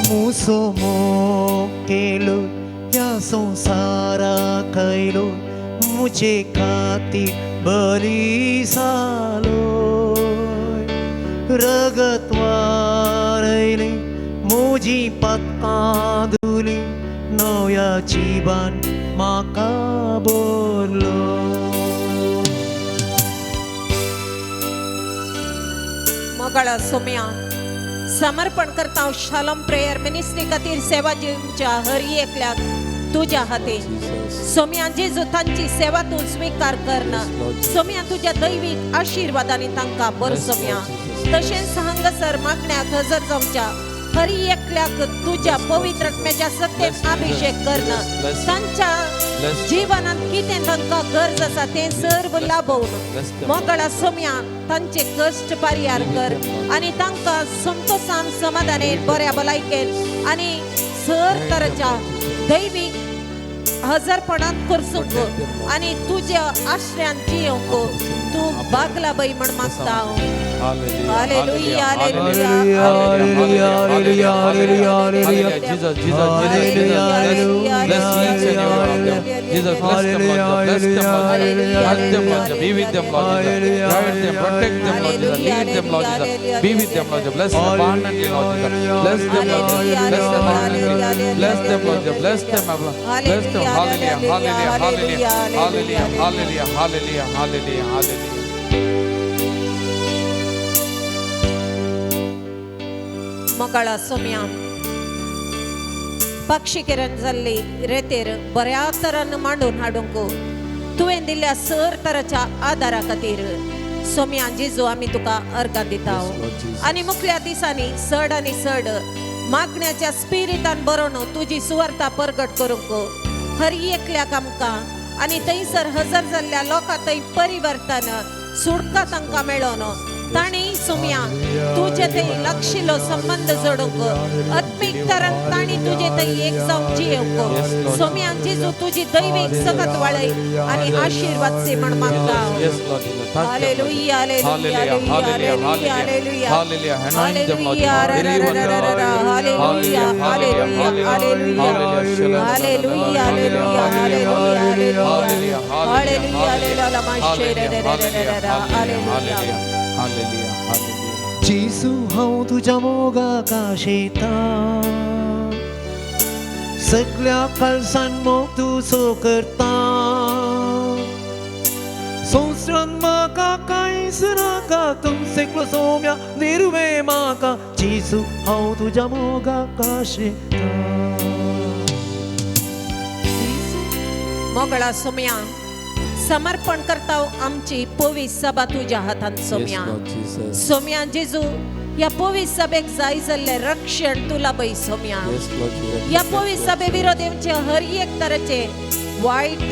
मुसो केलो ह्या संवसारा खयलो मुझे खातीर बरी जालो, रगत वारयलें म्हजी पातकां धुली, नव्या जिवान म्हाका भरलो. मोगाळा सोम्या समर्पण करता शालोम प्रेयर मिनिस्ट्री खातीर सेवा दिवच्या हर एकल्याक तुज्या हाती. सोम्या जेजू तांची सेवा तूं स्विकार करना. सोम्या तुज्या दैवीक आशिर्वादांनी तांकां भर सोम्या. तशेंच हांगासर मागण्याक हजर जावच्या हर एकल्याक तुज्या पवित्र आत्म्याच्या सत्तेन अभिषेक करना. तांच्या जीवनात कितें तांकां गरज आसा तें सर्व लाभोवन मोगाळा सोम्या तांचे कश्ट परिहार कर आनी तांकां संतोशान समाधानेन बऱ्या भलायकेन आनी सर तराच्या दैवीक हजरपणांत करसूंक आनी तुज्या आश्रयान जियोवंक तूं बागला बाई म्हण मागता हांव. Hallelujah, hallelujah, hallelujah, hallelujah, hallelujah, hallelujah. Jesus, Jesus, Jesus, Jesus, bless each and every one of them. Jesus, bless them, Lord. Bless them, Lord. Help them, Lord. Be with them, Lord. Jesus. Guide them, protect them, Lord. Jesus. Lead them, Lord. Jesus. Be with them, Lord. Jesus. Bless them abundantly, Lord. Jesus. Bless them, Lord. Jesus. Bless them abundantly. Bless them, Lord. Jesus. Bless them, Lord. Bless them. Hallelujah, hallelujah, hallelujah, hallelujah, hallelujah, hallelujah, hallelujah, hallelujah. मोगाळा Saumya पक्षी किरण जाल्ली रेतेर बऱ्या तरान मांडून हाडूंक तुवें दिल्ल्या sir तराच्या आदारा खातीर सोम्या जेजू आमी तुका अर्गां दिता. Yes, Lord Jesus. आनी मुखल्या दिसांनी चड आनी चड मागण्याच्या स्पिरितान बरोवन तुजी सुवार्ता परगट करूंक हर एकल्याक आमकां आनी थंयसर हजर जाल्ल्या लोकां थंय परिवर्तन सुटका तांकां मेळोन तांणी सोम्या तुजे थंय लागशिल्लो संबंद जोडूंक आत्मीक तरान तांणी तुजे थंय एक जावन जियेवंक सोम्या जेजू तुजी दैवीक सकत वाळय आनी आशिर्वाद से म्हण मागता. Yes, Lord Jesus. Touch them, Lord. Hallelujah, hallelujah, Hallelujah, hallelujah, hallelujah, hallelujah. hallelujah. Anoint them, Lord. Hallelujah, Deliver them, Lord. hallelujah, hallelujah, hallelujah. Hallelujah, hallelujah, hallelujah, hallelujah, hallelujah, hallelujah, hallelujah, hallelujah, hallelujah. जेजू हांव तुज्या मोगाक आशेता सगळ्या काळजान मोग तुजो करता संवसारान म्हाका कांयच नाका तुमचेकलो सोम्या निर्वे म्हाका जेजू हांव तुज्या मोगाक आशेता. मोगळा सोम्या समर्पण करता आमची पवित्र सभा तुज्या हातान Yes, Saumya. Lord Jesus. Saumya जेजू ह्या पवित्र सभेक जाय जाल्लें रक्षण तुला Pai Saumya. Yes, Lord Jesus. ह्या पवित्र सभे विरोध येवचे हर एक तरेचे वायट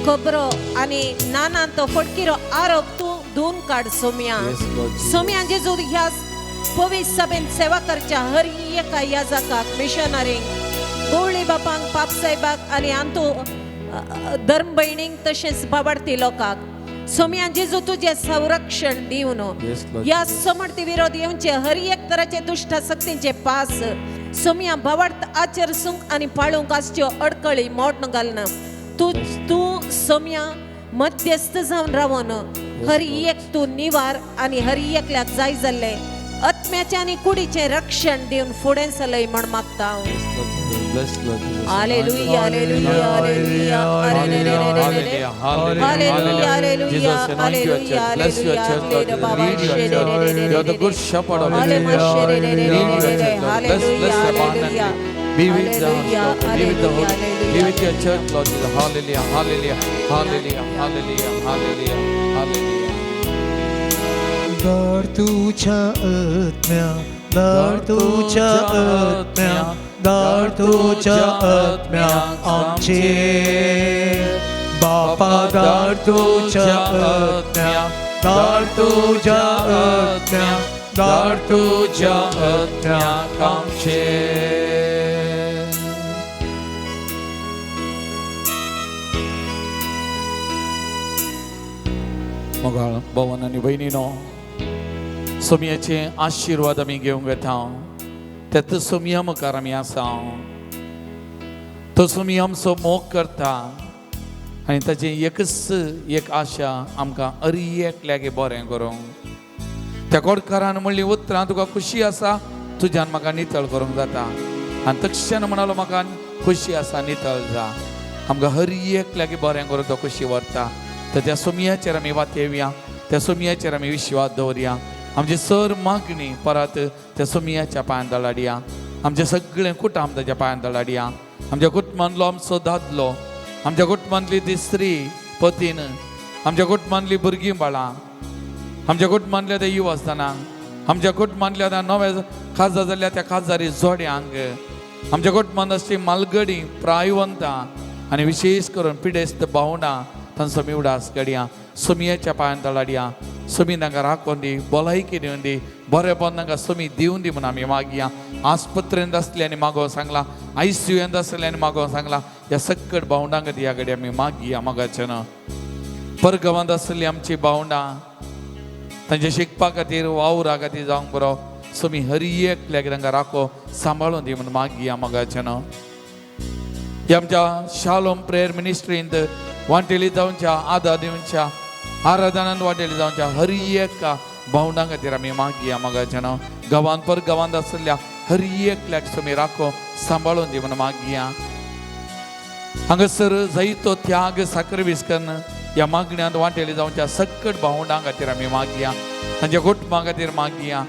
खबरो आनी नाना तो फटकिरो आरोप तूं धुवन काड Saumya. Yes, Lord Jesus. Saumya जेजू ह्या पवित्र सभेन सेवा करच्या हर एका याजकाक मिशनरींक गवळी बापांक पापसाहेबाक आनी आंतू धर्म भयणींक तशेंच बाबाडती लोकांक सोम्या जेजू तुजें संरक्षण दिवन Yes, Lord ह्या Jesus. समर्थी विरोध येवचे हर एक तराचे दुश्ट शक्तींचे पास सोम्या भावार्थ आचरसूंक आनी पाळूंक आसच्यो अडकळी मोडण घालना तूं तूं सोम्या मध्यस्थ जावन रावन हर एक तूं निवार आनी हर एकल्याक जाय जाल्लें आत्म्याचें आनी कुडीचें रक्षण दिवन फुडें चलय म्हण मागता हांव. Yes, Lord Jesus. Bless, Lord Jesus. Hallelujah, hallelujah, hallelujah, Hallelujah, hallelujah, hallelujah, hallelujah, Jesus, anoint your church, bless your church, Lord Jesus. Lead your church. You are the good shepherd of the church. Lead your church, Lord. Bless, bless abundantly. Be with the house, Lord. Be with the whole. Be with your church, Lord Jesus. Hallelujah, hallelujah, hallelujah, hallelujah, hallelujah, hallelujah. धाड तुझ्या आत्म्या धाड तुझ्या आत्म्या धाड तुझ्या आत्म्या आमचे बापा धाड तुझ्या आत्म्या धाड तुझ्या आत्म्या धाड तुझ्या आत्म्याक आमचे. मोगाळ भवन आनी भयणीनो सोमयाचे आशिर्वाद आमी घेवंक वेता तेत सोमया मुखार आमी आसा. तो सोमया आमचो मोग करता आनी ताची एकच एक आशा आमकां अरी एकल्यागे बरें करूंक. त्या गोडकारान म्हणली उतरां तुका खुशी आसा तुज्यान म्हाका नितळ करूंक जाता आनी तक्षण म्हणालो म्हाका खुशी आसा नितळ जा. आमकां हर एकल्यागे बरें करूंक तो खुशी व्हरता. तर त्या सोमयाचेर आमी वातेवया त्या सोमयाचेर आमी विश्वास दवरया. आमची सर मागणी परत त्या सोमयाच्या पांयान दलाडया. आमचें सगळें कुटुंब ताच्या पांयान दलाडया. आमच्या कुटुंबांतलो आमचो दादलो आमच्या कुटुंबांतली ती स्त्री पतीन आमच्या कुटुंबांतली भुरगीं बाळां आमच्या कुटुंबांतल्या त्या युवा आसतना आमच्या कुटुंबांतल्या त्या नव्या खाजदार जाल्ल्या त्या खाजदारी जोड्यांक आमच्या कुटुंबांत आसची मालगडी प्रायवंतां आनी विशेश करून पिडेस्त भावंडां तांचो आमी उडास काडया. सोमयाच्या पांयान तळाडया. सोमी तांकां राखून दी भलायकी दिवन दी बरेपण तांकां सोमी दिवन दी म्हूण आमी मागया. आस्पत्रेंत आसले आनी मागोवंक सांगलां आयसीयूंत आसले आनी मागोवंक सांगलां ह्या सकट भावंडांक ह्या कडेन आमी मागया मागाचें ना. परगवांत आसली आमची भावंडां तांच्या शिकपा खातीर वावरा खातीर जावंक बरो. सोमी हर एकल्याक तांकां राखो सांबाळून दी म्हूण मागया मोगाचें न्हू. ह्या आमच्या शालोम प्रेयर मिनिस्ट्रींत वांटेली जावच्या, आदार दिवच्या, आराधनान वांटेली जावच्या हर एका भावंडां खातीर आमी मागया मोगाचें न्हू. गांवांत पर गांवांत आशिल्ल्या हर एकल्याक सोमी राखो सांबाळून दी म्हूण मागया. हांगासर जायतो त्याग साकरवीस कन्न ह्या मागण्यांत वांटेली जावच्या सकट भावंडां खातीर आमी मागया, तांच्या कुटुंबा खातीर मागया.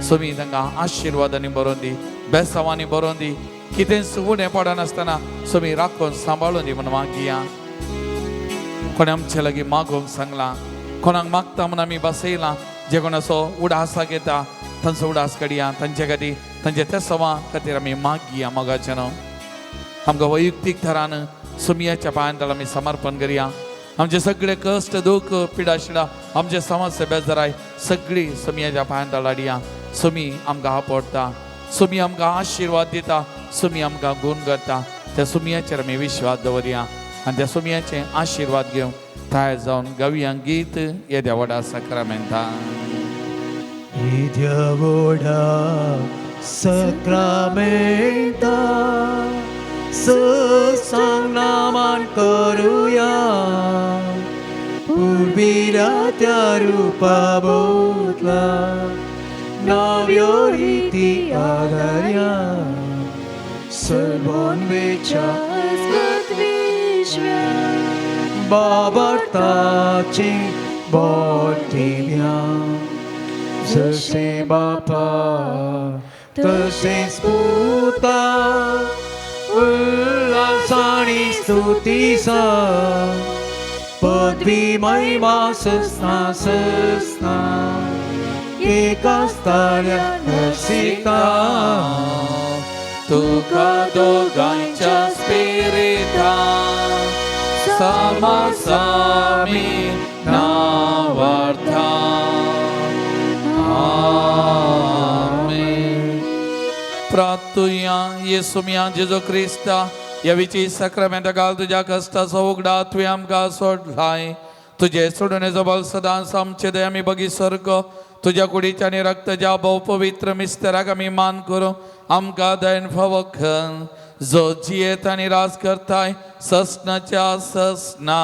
सोमी तांकां आशिर्वादांनी बरोवन दी, बेसांवांनी बरोवन दी, कितेंच उणें पडनासतना सोमी राखून सांबाळून दी म्हूण मागया. कोणें आमचे लागीं मागोवंक सांगलां, कोणाक मागता म्हूण आमी बसयलां, जे कोणाचो उडासाक येता तांचो उडास काडया, तांचे खातीर तांच्या त्या सवा खातीर आमी मागया मोगाचें न्हू. आमकां वैयक्तीक थरान सुमियाच्या पांयांत आमी समर्पण करया. आमचे सगळे कश्ट दुःख पिडा शिडा आमचे समस्या बेजाराय सगळी सुमियाच्या पांयांत हाडया. सुमी आमकां आपडटा, सुमी आमकां आशिर्वाद दिता, सुमी आमकां गुण करता. त्या सुमियाचेर आमी विश्वास दवरया आनी त्या सुमियाचे आशिर्वाद घेवन तयार जावन गावया गीत येद्या व्हडा साक्रामेंतान. येद्या व्हडा सक्रामेंता ससांग नामान करुया, पुर्विल्या त्या रुपा बोतला नव्यो रिती आदरया, सर्वोन वेच्या बाबर्ताची बोटिव्या, जशें बापा तशेंच पुता उल्हासानी स्तुतीसा, पदवी महिमा सस्ना सस्ना एकाच ताऱ्या नर्सिता. तुका दोगांच्या स्पिरिता सामासामी नावार्था. आमेन. प्रार्थुया. येसुमिया जेजू क्रिस्ता, ह्या विची साक्रामेंता घाल तुज्या कश्टाचो उगडा तुवें आमकां सोडलाय. तुजे सोडणेचो बल सदांच आमचे दया आमी बगी सारको तुज्या कुडीच्या आनी रक्ताच्या भोव पवित्र मिस्तराक आमी मान करूं आमकां दयन फावो कर, जो जियेत आनी राज करताय ससनाच्या ससना.